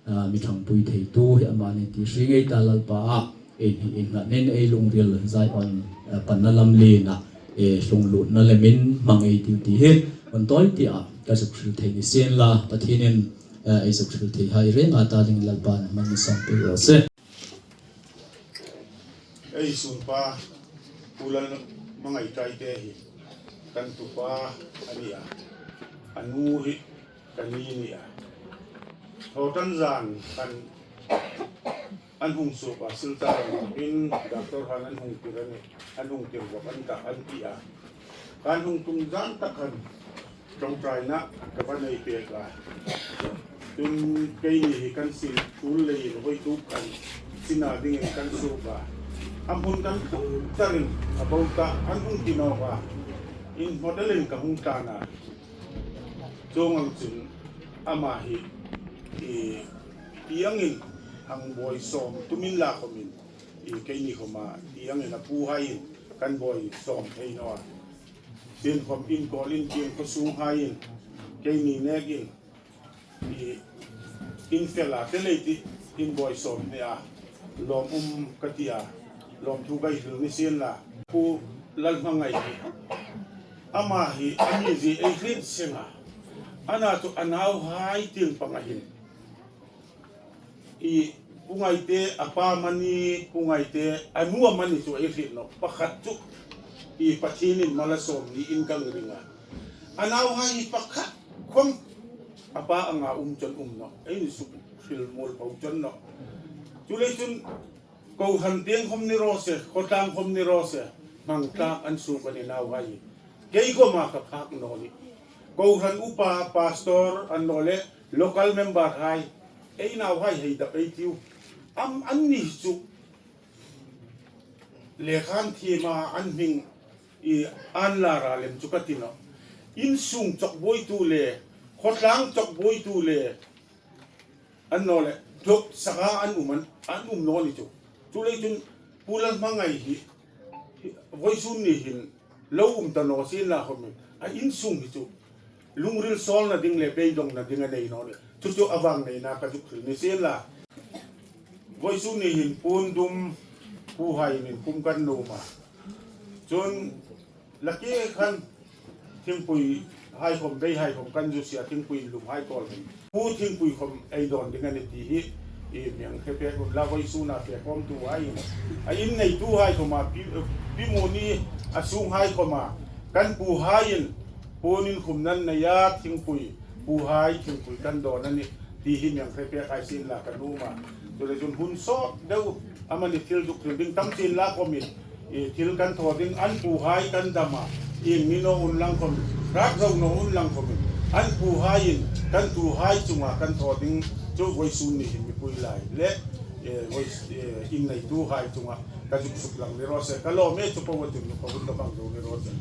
a, mi ṭhangpui theitu hi ama a nih ti hre ngei ta Lalpaa, e, innghatnain ei lungril Zion, e, panna lam liena, e, hlunglutna lemin hmang ei tiu ti hi hun tawi tia ka zuk hril thei ni sienla, Pathienin, e, ei zuk hril theihai renga ta dingin Lalpan mal mi sawm pek raw se. Ei sunpa, Pu Lalmangaitaite hi kan tupa a ni a, a nu hi ka ni a ni a. Thaw tan zan khan an hung suok a, Silchar a inthokin doctor han an hung tir a nih, an hung tir bawk an ta an ti a. Kan hung tum zan tak khan ṭawngṭaina ka va nei pek a. Chun keini hi kan sin tul leiin voi tu kan sina dingin kan suok a. A hmun kan tum tarin a bo ta an hung ti nawk a. Inhmawt elin ka hung tlan a. Chuong ang chun ama hi i, i angin hang buoi sawm tumin la khawmin i keini khawma i angin a puhaiin kan buoi sawm thei naw a. Tin khawm in kawl in tin khaw sunghaiin keini nekin i, in fel a te lei ti in buoi sawm hle a. Lawm um ka ti a. Lawmthu ka hril ni sien la. Pu Lalhmangai hi ama hi a mizie ei hriet seng a. Ana chu a nauhai tieng pang a hin i, Pu Ngaite a pa mani, Pu Ngaite a nu a mani chu ei hriet nawh. Pakhat chu i Pathienin mal a sawm niin kan ring a. A nauhai hi pakhat khawm a pa anga um chun um nawh. Ei ni suk hril mual po chun nawh. Chuleiin chun kohran tieng khawm ni raw se, khawtlang khawm ni raw se, hmang tlak an suok a ni nauhai hi. Kei khawma ka phak naw ni. Kohran upa, pastor, annawleh local member hai, ei nauhai hei dap ei tiu. Am an ni chu lekhan thiem a an hming i an la ra lem chu ka ti nawh. Insung chawk buoitu le, khawtlang chawk buoitu le, annawleh dawk saka an um an, an um naw ni chu. Chuleiin chun Pu Lalhmangai hi, hi, voisun ni hin lo um ta naw sien la khawmin a insung hi chu lungril sawlna ding le beidongna ding a nei naw ni. Chu chu a vang neina ka zuk hril ni sien la. Voisun ni hin Pu Dum, Pu hai min kum kan nuom a. Chun laki khan thingpui hai khawm, bei hai khawm kan zu sia, thingpui lum hai kawl hin. Pu thingpui khawm ei dawn ding a ni ti hi i mi hang hre pek unla, voisuna fe khawmtuhai. A in neituhai khawma, pi, pi mu ni a sunghai khawma kan puhaiin puon inkhumna an nei a, thingpui, puhai thingpui kan dawn a nih ti hi mi hang hre pek hai sien la ka nuom a. Chuleiin chun hun sawt deu amani thil zuk hril ding tam sien la khawmin i thil kan thaw ding, an puhai kan dam a, ieng ni naw unlang khawmin, rak zo naw unlang khawmin, an puhaiin kan tuhai chunga kan thaw ding chu voisun ni hin mipui lai le, e, voi, e, in neituhai chunga ka zuk suklang ni raw se, ka lawm e, chu po a tun nu ka hun lo hang zo ni raw se.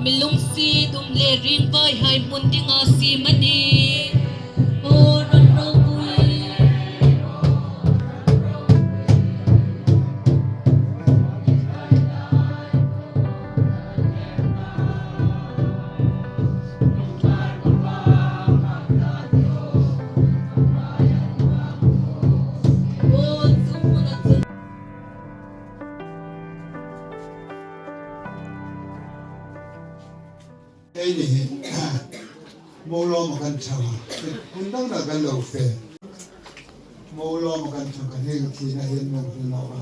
Mi lungsiet um le ringvaihai hmun dinga siem a nih. Keini hi mo lawm kan thaw a, hun dang na kan lo fe. Mo lawm kan thaw, kan heng thina hin mong hril naw a.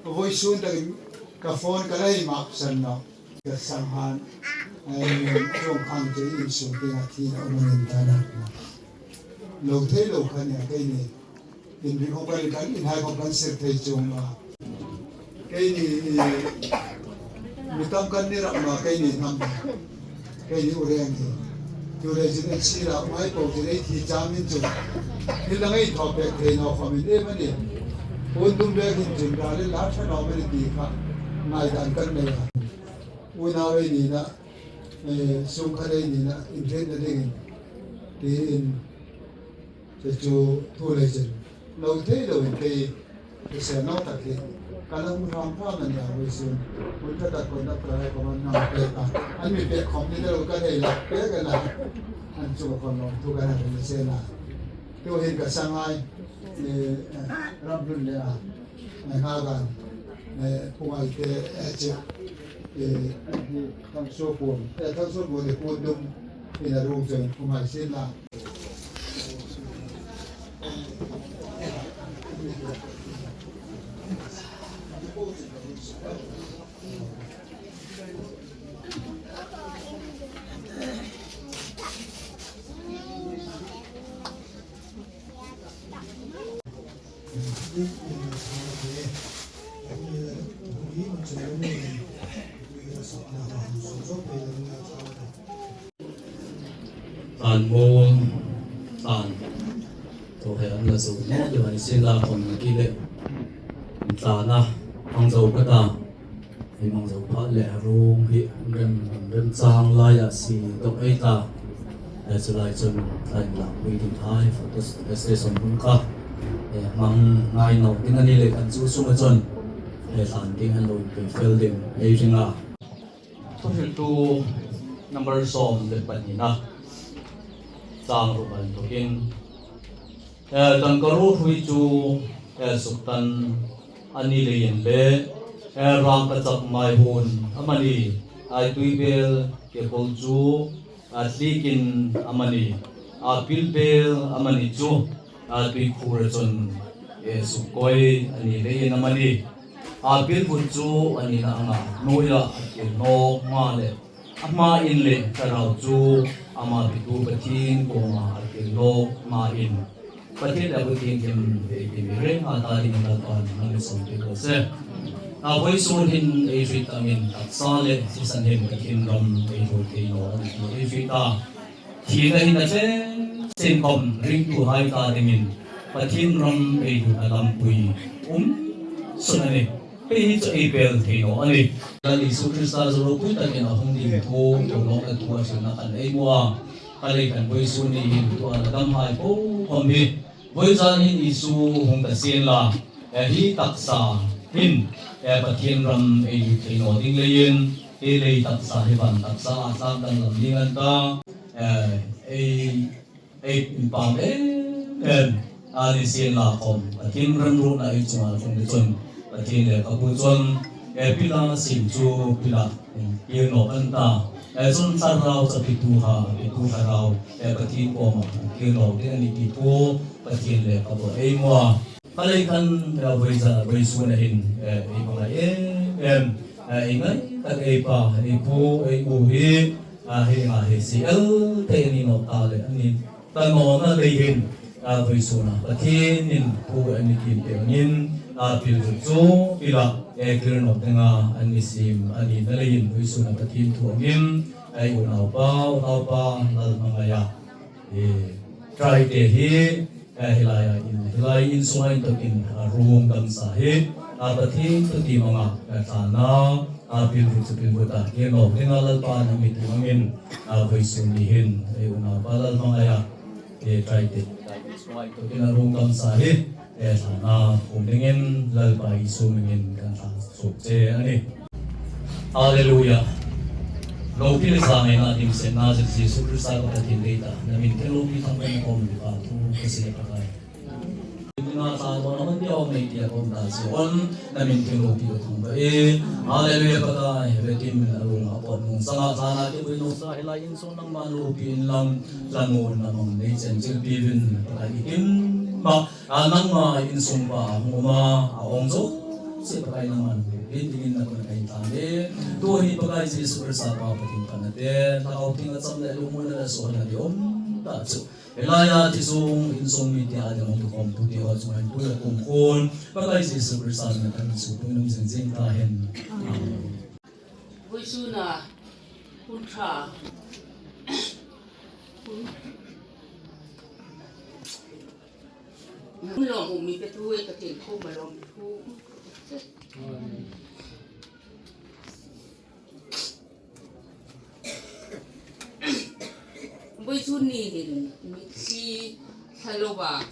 Ka voisun takin ka phone ka lei mak san naw. Ka sang han, ai, ṭawng khang te insung te a thina um an ta na. Lo thei lo khan ya keini. Inri khawm kan, kan inhai khawm kan sir thei chuong a. Keini, i, mi tam kan ni rak naw, keini hnam. Keini u reng hi. Chuleiin chun ei sir a, mai po chu ei thi chang in chu. Thil dang ei thaw pek thei naw khawm in em a nih. Hun tum bek hin chun ra le la ṭha naw mani ti kha ngaidan kan nei a. Unau ei nina, eh, sungkhal ei nina, inhrietna dingin. Tiin, chu chu thu lei chun. Lo thei lo in kei, ka se naw tak hi. Ka lo hram hram a nih a, vawisun. Hun ṭha tak conductor hai khawm an hang pek a. An mi pek khawm ni lo ka thei lak pek a na. An chu ka khawm lo thu ka na ni se na. Tuhin ka sanghai, eh, eh, Ramhlun le a, eh, Ngakan, eh, Pu Ngaite, eh, che, eh, Thangsuopuon, eh, Thangsuopuon le Pu Dum, in a rung chun Pu Ngai Sin la. Tan mawl, tan. Thaw he an la zo naw deu a ni sien la, khawm na ki le. Tlan a, hang zo ka ta. Hei hmang zo pha le a rung hi rem, remchang laia sie dawk ei ta. Eh, chu lai chun a inlakpui dinghai, photo station hmun kha, eh, hmang ngai naw ding a ni le kan chu sunga chun, eh, tlan ding an lo inpe fel ding ei ring a. Thuhriltu number sawm le pahnina chang ruk a inthokin, eh, tangka ruotui chu, eh, suktan a ni leiin le, eh, rangkachak mai hun amani, ai tuibel ke kol chu, a tlikin amani, a pilbel amani chu, a tuikhura chun, eh, sukkoi a ni leiin amani, a pilvut chu a nina anga hnuoia a kir nawk hma le, a hma in le thlarau chu ama pitu Pathien kuoma a kir nawk hmain, Pathien le a bu thienghlim ei ti mi reng a ta dingin Lalpan a mi sawm pek raw se. A vawisun hin ei hriet angin taksa le sisan hin Pathien ram ei hriet thei naw a ni ti ei hriet a. Thina hin a tlem sin khawm ringtuhai ta dingin Pathien ram ei hriet a lampui um sun a nih. Hei hi chu ei pel thei naw a nih. Lal Isu Krista zo ropui takin a hung ding thu, thawlawm a thu a hrilna kan ei hmu a. Ka lei khan vawisun ni hin tu a la damhai po khawm hi. Vawizan hin Isu hung ta sien la, eh, hi taksa hin, eh, Pathien ram ei hriet thei naw ding leiin, hi lei taksa hi van taksa a tlak danglam ding a ni ta, eh, ei, ei inpam em em a ni sien la khawm, Pathien remruotna ei chunga tlung ni chun, Pathien le ka bu chun, eh, pila sin chu pila, eh, kir nawk a ni ta. Eh, chun thlarau chu pitu ha, pitu thlarau, eh, Pathien kuoma kir nawk ding a ni ti thu, Pathien le ka bu ei hmu a. Ka lei khan, eh, vawiza, vawisun a hin, eh, ei hmangai em em, eh, ei ngai tak ei pa, ei pu, ei u hi, ah, hi nga hi si el te ni nawk ta le a ni. Ka nawna lei hin, a, vawisuna Pathienin thu a mi tiem pek angin, a, pilvut chu pila, e, kir nawk dinga an mi siem a nina leiin vawisuna Pathien thu angin, a, i unaupa, unaupa, Lalhmangaia, e, Traite hi, e, hi laia in, hi lai in sunga inthawkin, a, ruong dam sa hi, a, Pathien thu tiem anga, e, thlana, a, pilvut chu pilvut a kir nawk dinga Lalpan a mi tiem angin, a, vawisun ni hin, e, unaupa Lalhmangaia, e, Traite, Traite sunga inthawkin a ruong dam sa hi, e, thlana khum dingin Lalpa Isu hmingin kan thlan suok che a nih. Hallelujah. Ropui le zangaina dingsetna Jesu Krista ka Pathien lei ta, na min thinlung pi thang kan khom di pa thu ka si le ka kai. Ina sa ko na man dia om nei tia kon ta si on, na min thinlung pi ka thang ba e. Hallelujah, Pakai, ve tim min a rung a pon nung sanga sa na ti bui nung sa hi lai in sung nangman ropui inlang, thlamuon na mang nei chen chil piin, Pakai i kim ma, a nangma in sung pa hung ma, a ong zo, si Pakai nangman, in dingin na kon kai ta le, tu hi Pakai Jesu Krista pa Pathien pan a te, thla au ting a cham le lu mun a so na di om, ta chu. Hi laia ti sung, in sung mi tia ding hung tu khom tu ti ho chung hin pu le kum khun, Pakai Jesu Krista min kan su tu nung zing zing ta hen. Amen. Vawisuna, hun ṭha. Hun, hun lawm um mi ka tu e, ka tien khom a lawm thu. Vawisun ni hin mitthli thla lova,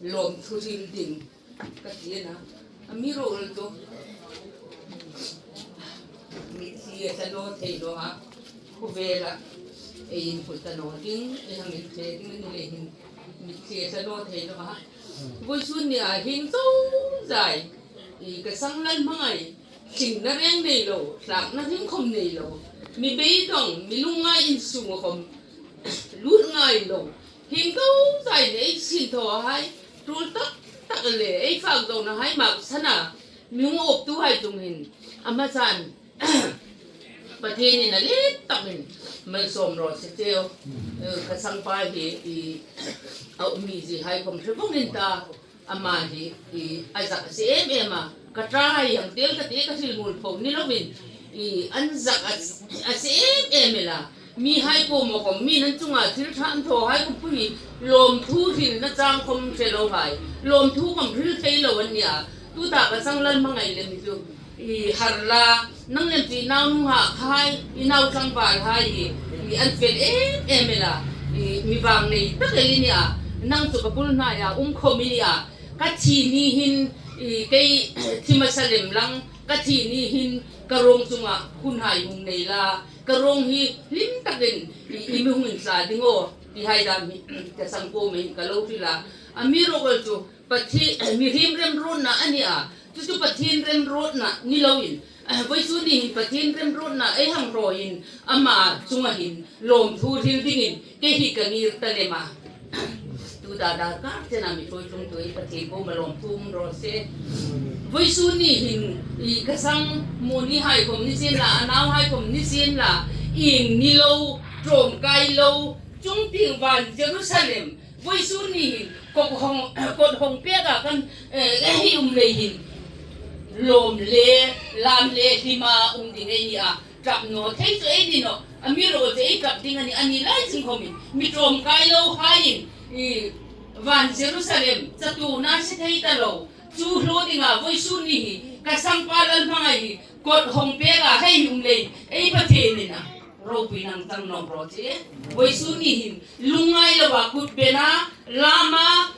lawmthu hril ding ka ti a na. Amiruokchu, mitthli a tla naw thei naw a, khawvela ei input ta naw ding, ei hang infe ding a ni lei hin, mitthli a tla naw thei naw a. Vawisun nia hin zozai, i ka sang Lalhmangai, tlingna reng nei lo, tlakna hring khawm nei lo, mi beidong, mi lungngai in sunga khawm lut ngai lo. Hieng zozai le ei sinthawhai, tul tak tak le ei fak zonahai mak sana, mi hung awptuhai chung hin, a hmasan, Pathienin a let takin malsawm raw se cheu. Eh, ka sangpa hi, i, a um mi zie hai khawm hre vawng in ta, ama hi, i, a zak a si em em a, ka ṭahai hang tel ka ti ka hril ngul pho ni lovin, i, an zak a, a si em em el a. Mihai kuoma khawm, mi'n an chunga thil ṭha an thawhai khawm pui, lawmthu hrilna chang khawm hre lo hai, lawmthu khawm hril thei lo an nia. Tuta ka sang Lalhmangai le mi chu, i, har la, nang lem chu i nau nunghak hai, i nau tlangval hai hi, i, an fel em em el a, i, mi vang nei tak el i nia, nang chu ka bul hnaia um khawm i nia, ka thi ni hin, i, kei thi masa lem lang, ka thi ni hin ka ruong chunga hunhai hung nei la, ka ruong hi hlim takin i, i mi hung intla ding aw, ti hai dam hi, ka sang kuoma hin ka lo hril a. Amiruokchu, Pathi-, mihriem remruotna a nia, chu chu Pathien remruotna ni loin, vawisun ni hin Pathien remruotna ei hang hraw hin, ama chunga hin lawmthu hril dingin, kei hi ka ngir ta lem a. Tuta darkar chena mi ṭhuoi tlungtu ei Pathien kuoma lawmthu um raw se. Vawisun ni hin, i ka sang Moni hai khawm ni sien la, a nauhai khawm ni sien la, ieng ni lo, ṭawngkai lo, chungtieng van Jerusalem, vawisun ni hin, kawt hawng, kawt hawng peka kan, eh, ei um lei hin, lawm le, lam le, hlima um ding ei nia, ṭap naw thei chu ei ni nawh, amiruokchu ei ṭap ding a ni, a ni lai zing khawmin, mi ṭawngkai lo haiin, i, van Jerusalem, chatuona si thei ta lo, chu hlaw dinga vawisun ni hi, ka sangpa Lalhmangai hi, kawt hawng peka hei um lei, ei Pathienin a ropui nang chang nawk raw se. Vawisun ni hin, lungngai loa kut bena, lama,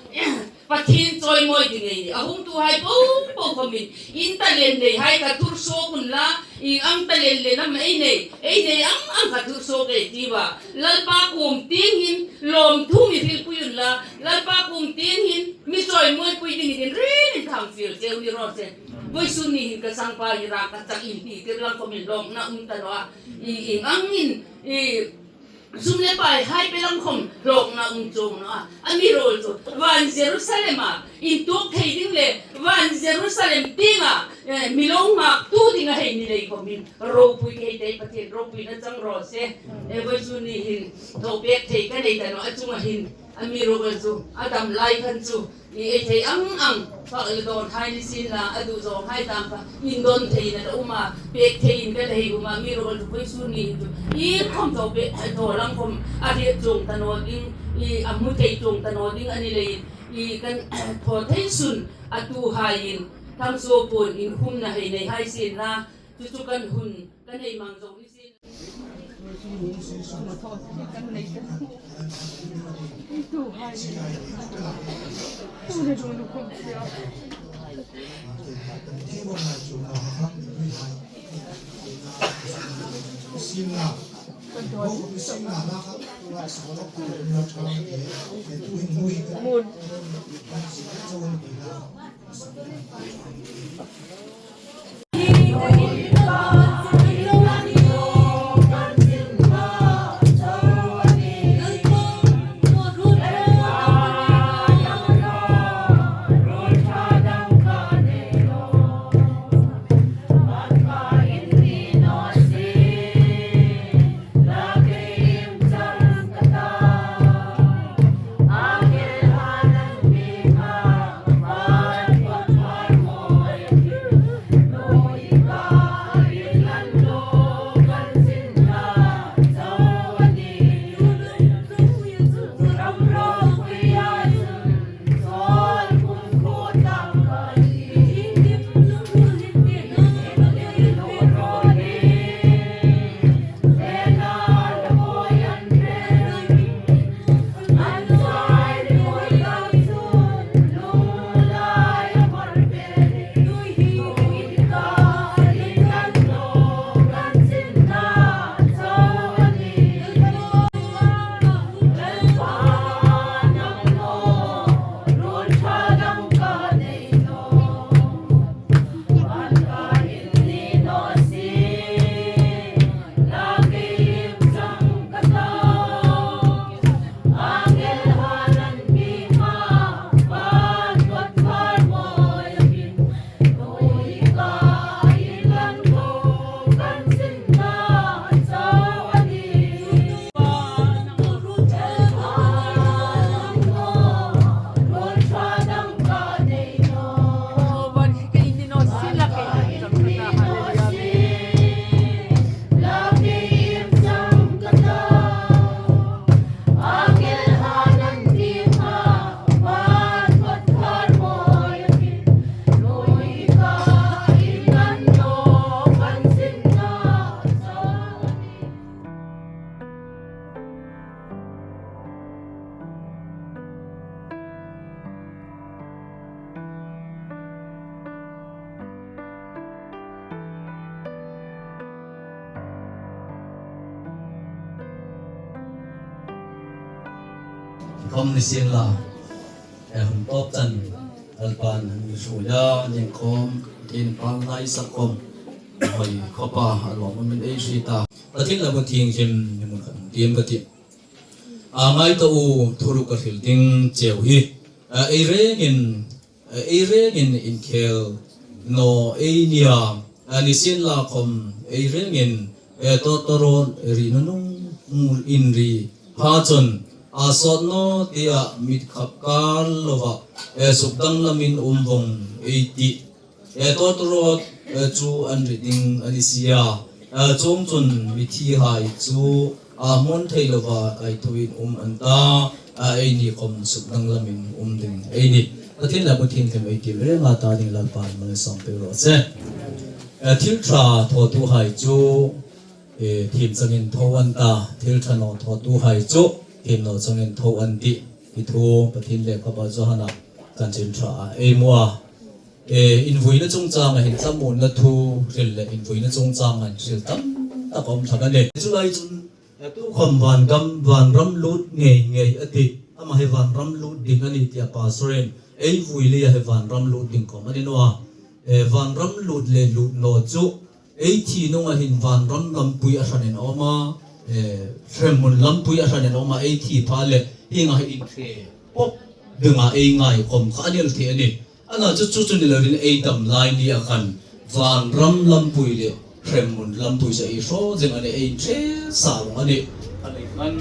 Pathien chawimawi ding ei ni. A hungtuhai po po khawmin, in talent nei hai ka thur suok unla, ieng ang talent le nam ei nei, ei nei ang ang ka thur suok ei tiu a. Lalpa kuom tieng hin, lawmthu mi hrilpui unla, Lalpa kuom tieng hin, mi chawimawipui dingin inringin ka hang fiel cheu ni raw se. Vawisun ni hin ka sangpa hi ra ka chak inhni tir lang khawmin lawmna um ta naw a. I, ieng angin, i, sum le pai hai pe lang khawm lawmna um chuong naw a. Amiruokchu, van Jerusalem a, intuok thei ding le, van Jerusalem tienga, eh, mi lo nghaktu dinga hei ni lei khawmin, ropui thei te Pathien, ropuina chang raw se. Eh, vawisun ni hin, thaw pek thei ka nei ta naw a, a chunga hin, amiruokchu, a dam lai khan chu, i, ei thei ang ang, fak le dawn hai ni sien la, a duh zawng hai tam kha, indawn thei na ta um a, pek thei in ka hei um a, amiruokchu vawisun ni chu, i khawm thaw pek, thaw lang khawm, a hriet chuong ta naw ding, i, a hmu thei chuong ta naw ding a ni leiin, i, kan thaw thei sun, a tuhaiin, thangsuo puon inhumna hei nei hai sien la, chu chu kan hun, kan hei mang zo ni sien. Khawm ni sien la, e, hun tawp chan, Lalpan mi hruoia, ning khawm, tin pal lai sak khawm, hoi khawpa, a lawm umin ei hriet a. Pathien la hmun thienghlim, ni hmun khat hung tiem ka tih. A ngai ta u, thuruk ka hril ding cheu hi, a, ei rengin, a, ei rengin inkhel naw ei nia, a, ni sien la khawm ei rengin, e, tawtawrawt ri nunung inri pha chun, a sawt naw tia mit khap kar lova, e, sukdang lamin um vong ei tih. E, tawtawrawt, e, chu an ri ding a ni si a. E, chuongchun mithihai chu, a, hmuon thei lova kaithoin um an ta, a, eini khawm sukdang lamin um ding ei nih. Pathien la hmun thienghlim ei tiem renga ta ding Lalpan malsawm pek raw se. E, thil ṭha thawtuhai chu, e, thiem changin thaw an ta, thil ṭha naw thawtuhai chu, thiem naw changin thaw an tih. Hi thu Pathien lekhabu Johana kan chin ṭha a ei hmu a. E, invuina chungchanga hin thlamuonna thu hril le invuina chungchanga hin hril tam tak a um hlak a nih. Chu lai chun, e, tukhawm vangam, vanram lut ngei ngei a tih. Ama hi vanram lut ding a nih tia pastor-in ei vui leia hi vanram lut ding khawm a ni naw a. E, vanram lut le lut naw chu ei thi nunga hin vanram lampui a hranin a um a, e, hremhmun lampui a hranin a um a, ei thi pha le hienga hin inhre pawp dinga ei ngai khawm kha a ni el thei a nih. Ana chu chu chu ni loin ei dam lai nia khan vanram lampui le hremhmun lampui chu ei hraw zing a nih, ei inhre sa vong a nih. A lei khan,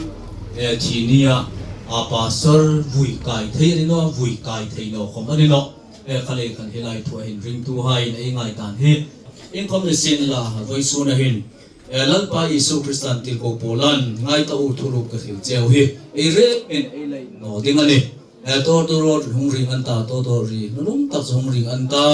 e, thi nia, a, pastor vui kai thei a ni naw, vui kai thei naw khawm a ni naw. E, kha lei khan hi lai thu a hin ringtuhaiin ei ngai dan hi. Iengkhawm ni sien la, vawisuna hin, e, Lalpa Isu Kristan tirko Paulan, ngai ta u, thuruk ka hril cheu hi ei rengin ei lei naw ding a nih. E, tawtawrawt hung ring an ta, tawtawrawt ri nunung tak chu hung ring an ta.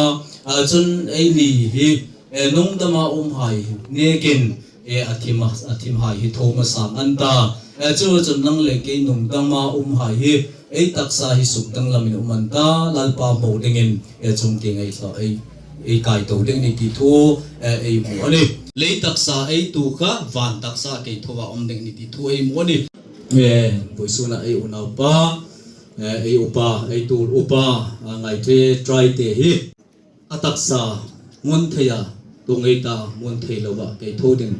A, chun eini hi, e, nungdama umhai nekin, e, a thim a, a thimhai hi tho hmasa an ta. E, chu chun nang le kei nungdama umhai hi ei taksa hi sukdang lamin um an ta, Lalpa hmu dingin, e, chungtieng ei thaw, ei, ei kaito ding a nih ti thu, e, ei hmu a nih. Lei taksa ei tuok a, van taksa kei thoa um ding a nih ti thu ei hmu a nih. E, vawisuna ei unaupa, e, ei upa, ei tuor upa, a, Ngaiṭhe Traite hi a taksa hmuon theia tuok ngei ta, hmuon thei lova kei tho ding.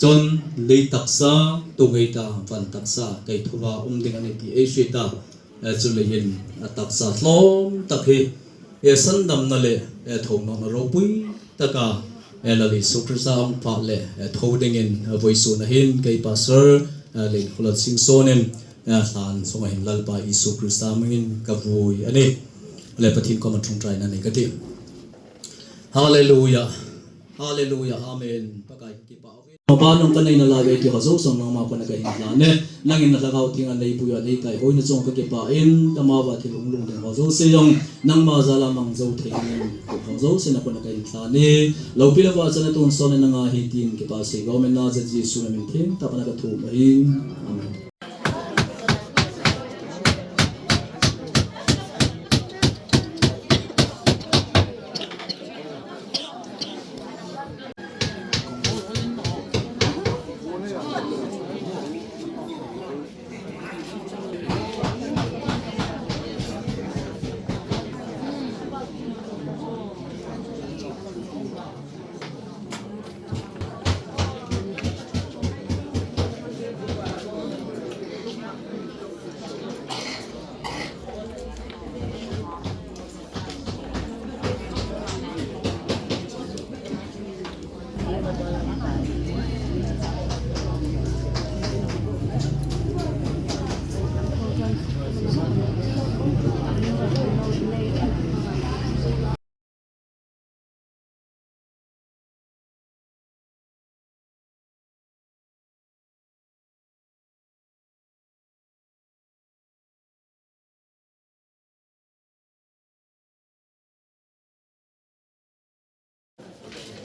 Chun lei taksa tuok ngei ta, van taksa kei thoa um ding a nih ti ei hriet a. E, chuleiin a taksa tlawm tak hi, e, sandamna le, e, thonawkna ropui taka, e, Lal Isu Krista hung phak le, e, tho dingin, e, vawisuna hin kei pastor, e, Leinkholat Singsonin, e, hlan sunga hin Lalpa Isu Krista hmingin ka vui a nih. Le Pathien kuoma ṭawngṭaina nei ka tih. Hallelujah. Hallelujah. Amen. Pakai ka kipâk. Naupa nang ka neina lai ei ti ho zo song nangma kuoma ka hin hlan e. Nangin na Hlagau Thienghlim a nei pui a, nei kai hoi na chunga ka kipâkin, ka ma va thil hung lung ding ho zo se zong nangma zala mang zo thei dingin, ho zo se na kuoma ka hin hlan e. Lopi le vâl chang a tun sawn nanga hi tin kipâk sei ka um a, Nazareth Jesu min thienghlim tapna ka thum a nih. Amen.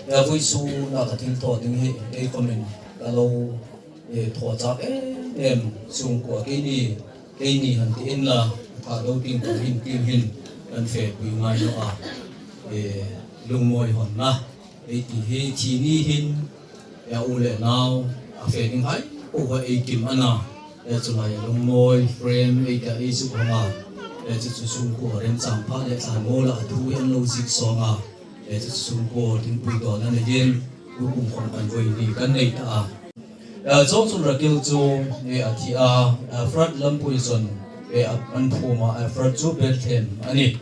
Vawisuna ka thil thaw ding hi ei khawmin ka lo, e, thaw chak em em, sungkuo keini, keini han ti inla, Thadou tieng ko hin, tieng hin, kan fepui ngai naw a, e, lungmawi honna ei ti hi, thi ni hin, e, u le nau a fe dinghai poa ei kim a na, E, chu lai lungmawi frame ei ta ei chu khawma. E, chu chu sungkuo remchang pha le tlan maw la thu an lo zik sawng a. E, chu chu sungkuo thingpui dawn a neiin, tukum khawm kan vawi hni kan nei ta a. E, chuongchun Rakil chu, e, a thi a, e, Efrat lampui chun, e, a, an phum a, e, Efrat chu Bethlehem a nih.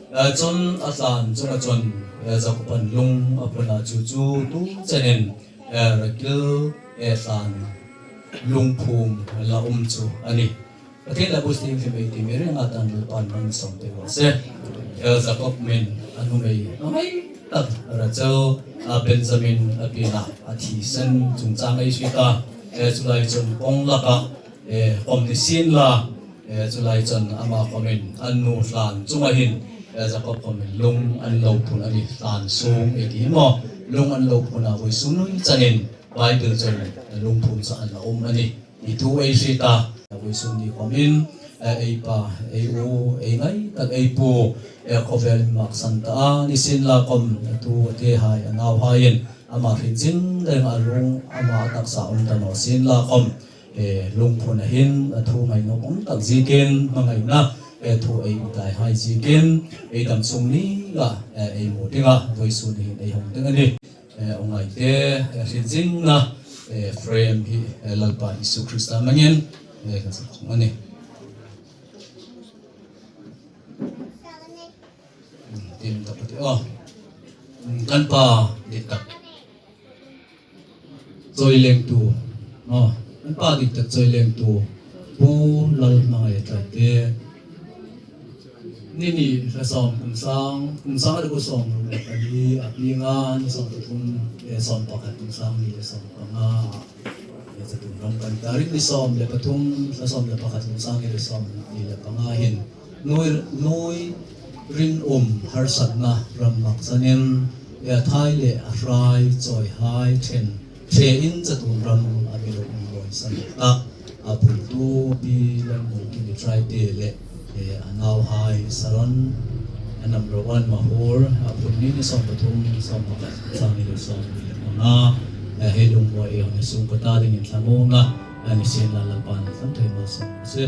E, chun a tlan chunga chun, e, Jakob-an lung a phun a, chu chu tu chenin, e, Rakil, e, tlan lung phum la um chu a nih. Pathien le Pathien hlim ei ti mi ringa tan Lalpan hmang sawm pei raw se. E, Jakob min a nuhmei a ngai tak Rachel, a, Benjamin a pina a thisen chungchang ei hriet a. E, chu lai chun kawng laka, e, khawm ni sien la, e, chu lai chun ama khawmin a nu tlan chunga hin, e, Jakob khawmin lung an lo phun a nih, tlan sung ei ti maw, lung an lo phun a, vawisun nuoi chenin Bible chun lung phum chu an la um a nih. I thu ei hriet a, vawisun ni khawmin, e, ei pa, ei u, ei ngai tak ei pu, e, khawvel maksan ta a, ni sien la khawm, e, tu tehai, a nauhaiin ama hrin zing deng a lung, ama a taksa um ta naw sien la khawm, e, lungphun a hin, a thu ngaina um tak zikin, hmangaina, e, thu ei tlai hai zikin, ei dam sung ni la, e, ei mu ding a, vawisun hin ei hawng ding a nih. E, u ngai te, e, hrin zingna, e, frame hi, e, Lalpa Isu Krista hmangin, e, kan sak a nih. Tin tak ti, oh. Kan pa dik tak. Chawi lengtu. Oh, kan pa dik tak chawi lengtu. Pu Lalhmangai Traite. Ni ni hla sawm kum sang, kum sang le ku sawm ruk le pali, a pi nga ni sawm pathum le sawm pakhat, kum sang ni le sawm panga. Le chatuon ram kan tarik ni sawm le pathum, hla sawm le pakhat, kum sang ni le sawm ni le panga hin. Nuoi, nuoi rinum harsatna ram maksanin, e, a thai le a hrai chawihai ṭhen, ṭhein chatuon ram a mi lo um mawi san tak. A phuntu Pi Lalmuolkimi Traite le, e, a nauhai Saron, a nam ro an Mahur, a phun ni ni sawm pathum, sawm pakhat, sang ni le sawm ni le panga, e, hei lungmuol ei hawng sung ka ta dingin thlamuongna, a ni sien la Lalpan a tlan thei ma sawm se.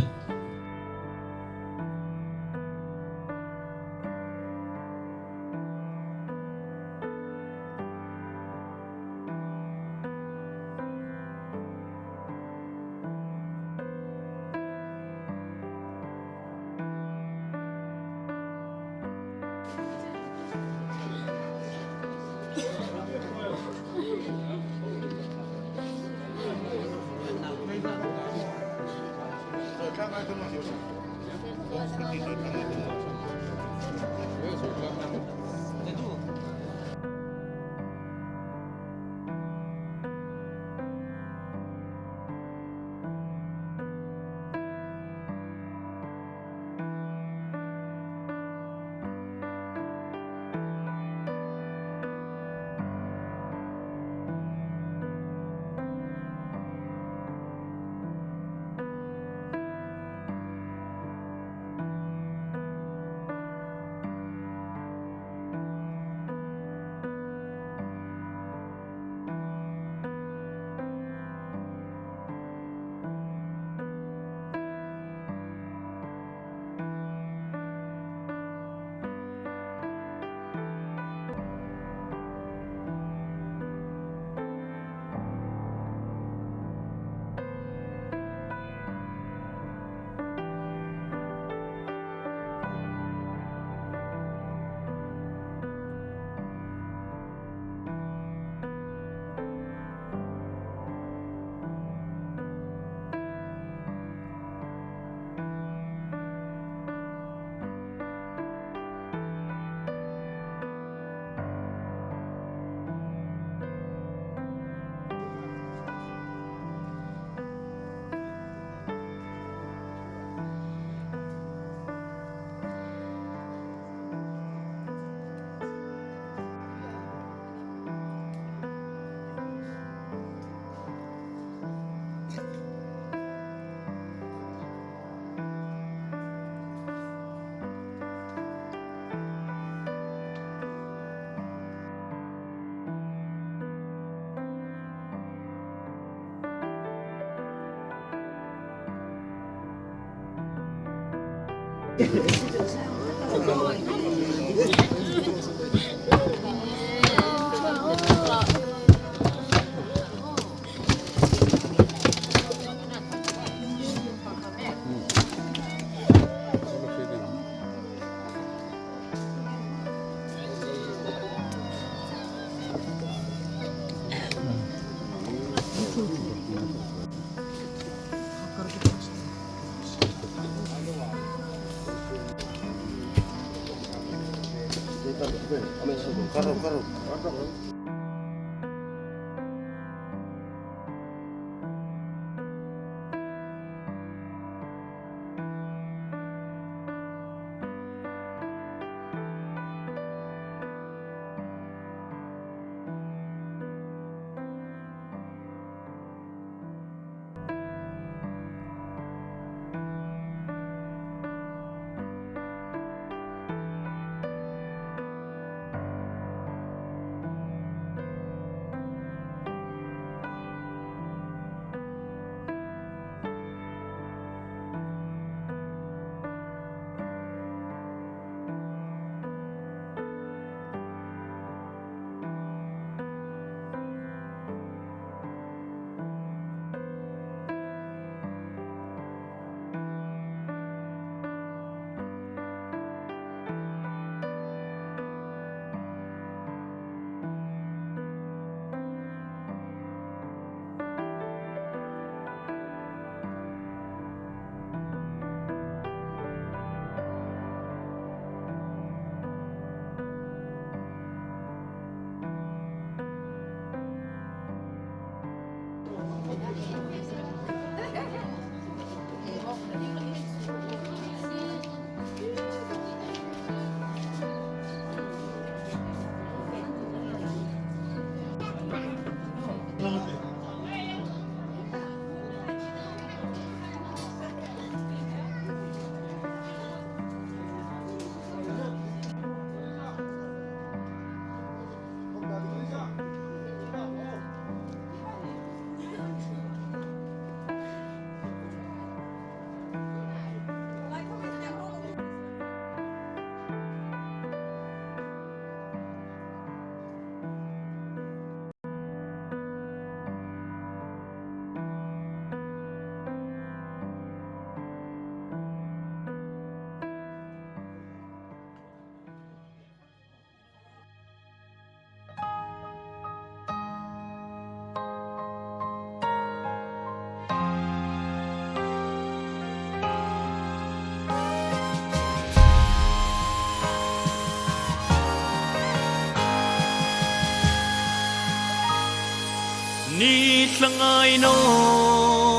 Ni thlangai naw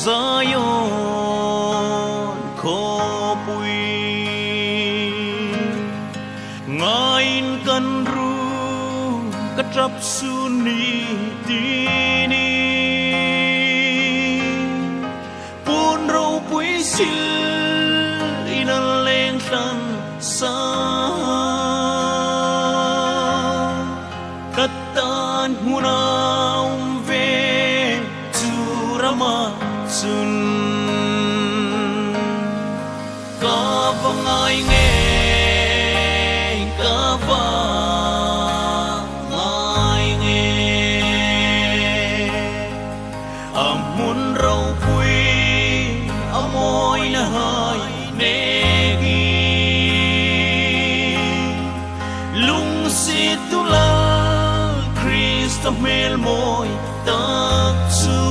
Zion khawpui, ngaiin kan ru ka ṭap sun ni ti ni. Puon ropui silin an leng thlang sa, ka tan hmuna um ve chu rama chun. Ka va ngai ngei, ka va ngai ngei. A hmun ropui, a mawinahai nekin. Lungsiettu Lal Krista hmel mawi tak chu.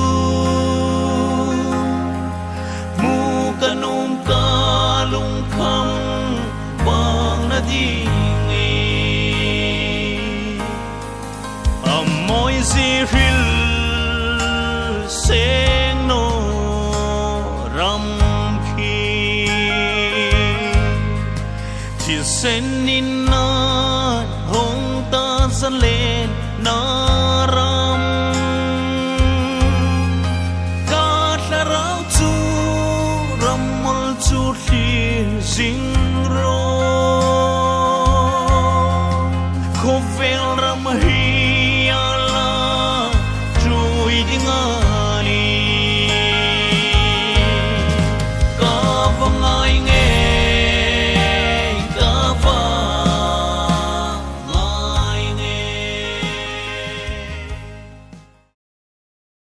Hmu ka nuom ka lungkham bangna dingin. A mawi zie hril seng naw ram khi. Thisen in